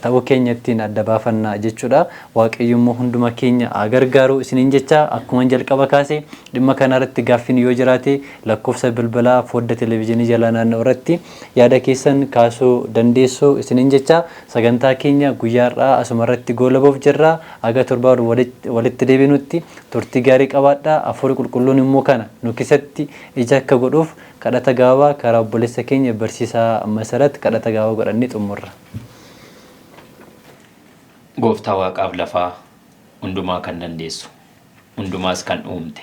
ta'uu keenya ittiin adda baafanna jechuudha. Waaqayyo immoo hunduma keenya haa gargaaru isiniin jecha. Akkuma jalqaba kaase, dhimma kana irratti gaaffiin yoo jiraate lakkoofsa bilbilaa fodda televezyiinii jala naanna'u irratti yaada keessan kaasuu dandeessu isiniin jecha. Sagantaa keenya guyyaa har'aa asuma irratti goolabuuf jirra. Aga torbaan walitti deebinutti turtii gaarii qabaadhaa. Hafuurri qulqulluun immoo kana nu keessatti ija akka godhuuf kadhata gabaabaa karaa obboleessa keenya barsiisaa Masarat kadhata gabaabaa godhannee xumurra. Gooftaa waaqaaf lafaa, hundumaa kan dandeessu, hundumaas kan uumte,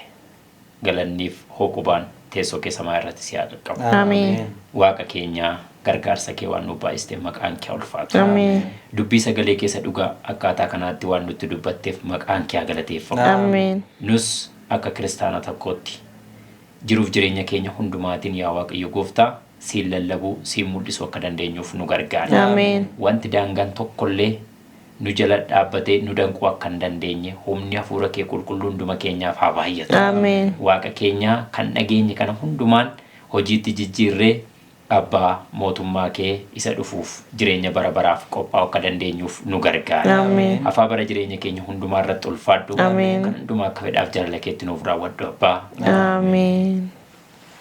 galanniif hooqubaan teessoo kee samaa irratti si haa qaqqabu. Ameen. Waaqa keenyaa, gargaarsa kee waan nuuf baay'isteef maqaan kee haa ulfaatu. Ameen. Dubbii sagalee keessa dhugaa akkaataa kanaatti waan nutti dubbatteef maqaan kee haa galateeffamu. Ameen. Nus akka kiristaana tokkootti jiruuf jireenya keenya hundumaatiin, yaa Waaqayyo Gooftaa, siin lallabuu, siin mul'isuu akka dandeenyuuf nu gargaari. Ameen. Wanti daangaan tokkollee nu jala dhaabbatee nu danquu akka hin dandeenye humni hafuura kee qulqulluu hunduma keenyaaf haa baay'atu. Ameen. Waaqa keenyaa, kan dhageenye kana hundumaan hojiitti jijjiirree Abbaa, mootummaa kee isa dhufuuf jireenya bara baraaf qophaa'uu akka dandeenyuuf nu gargaari. Ameen. Afaa bara jireenya keenya hundumaa irratti ulfaadhu. Ameen. Kan hundumaa akka fedhaaf jaalala keetti nuuf raawwadhu, Abbaa. Ameen.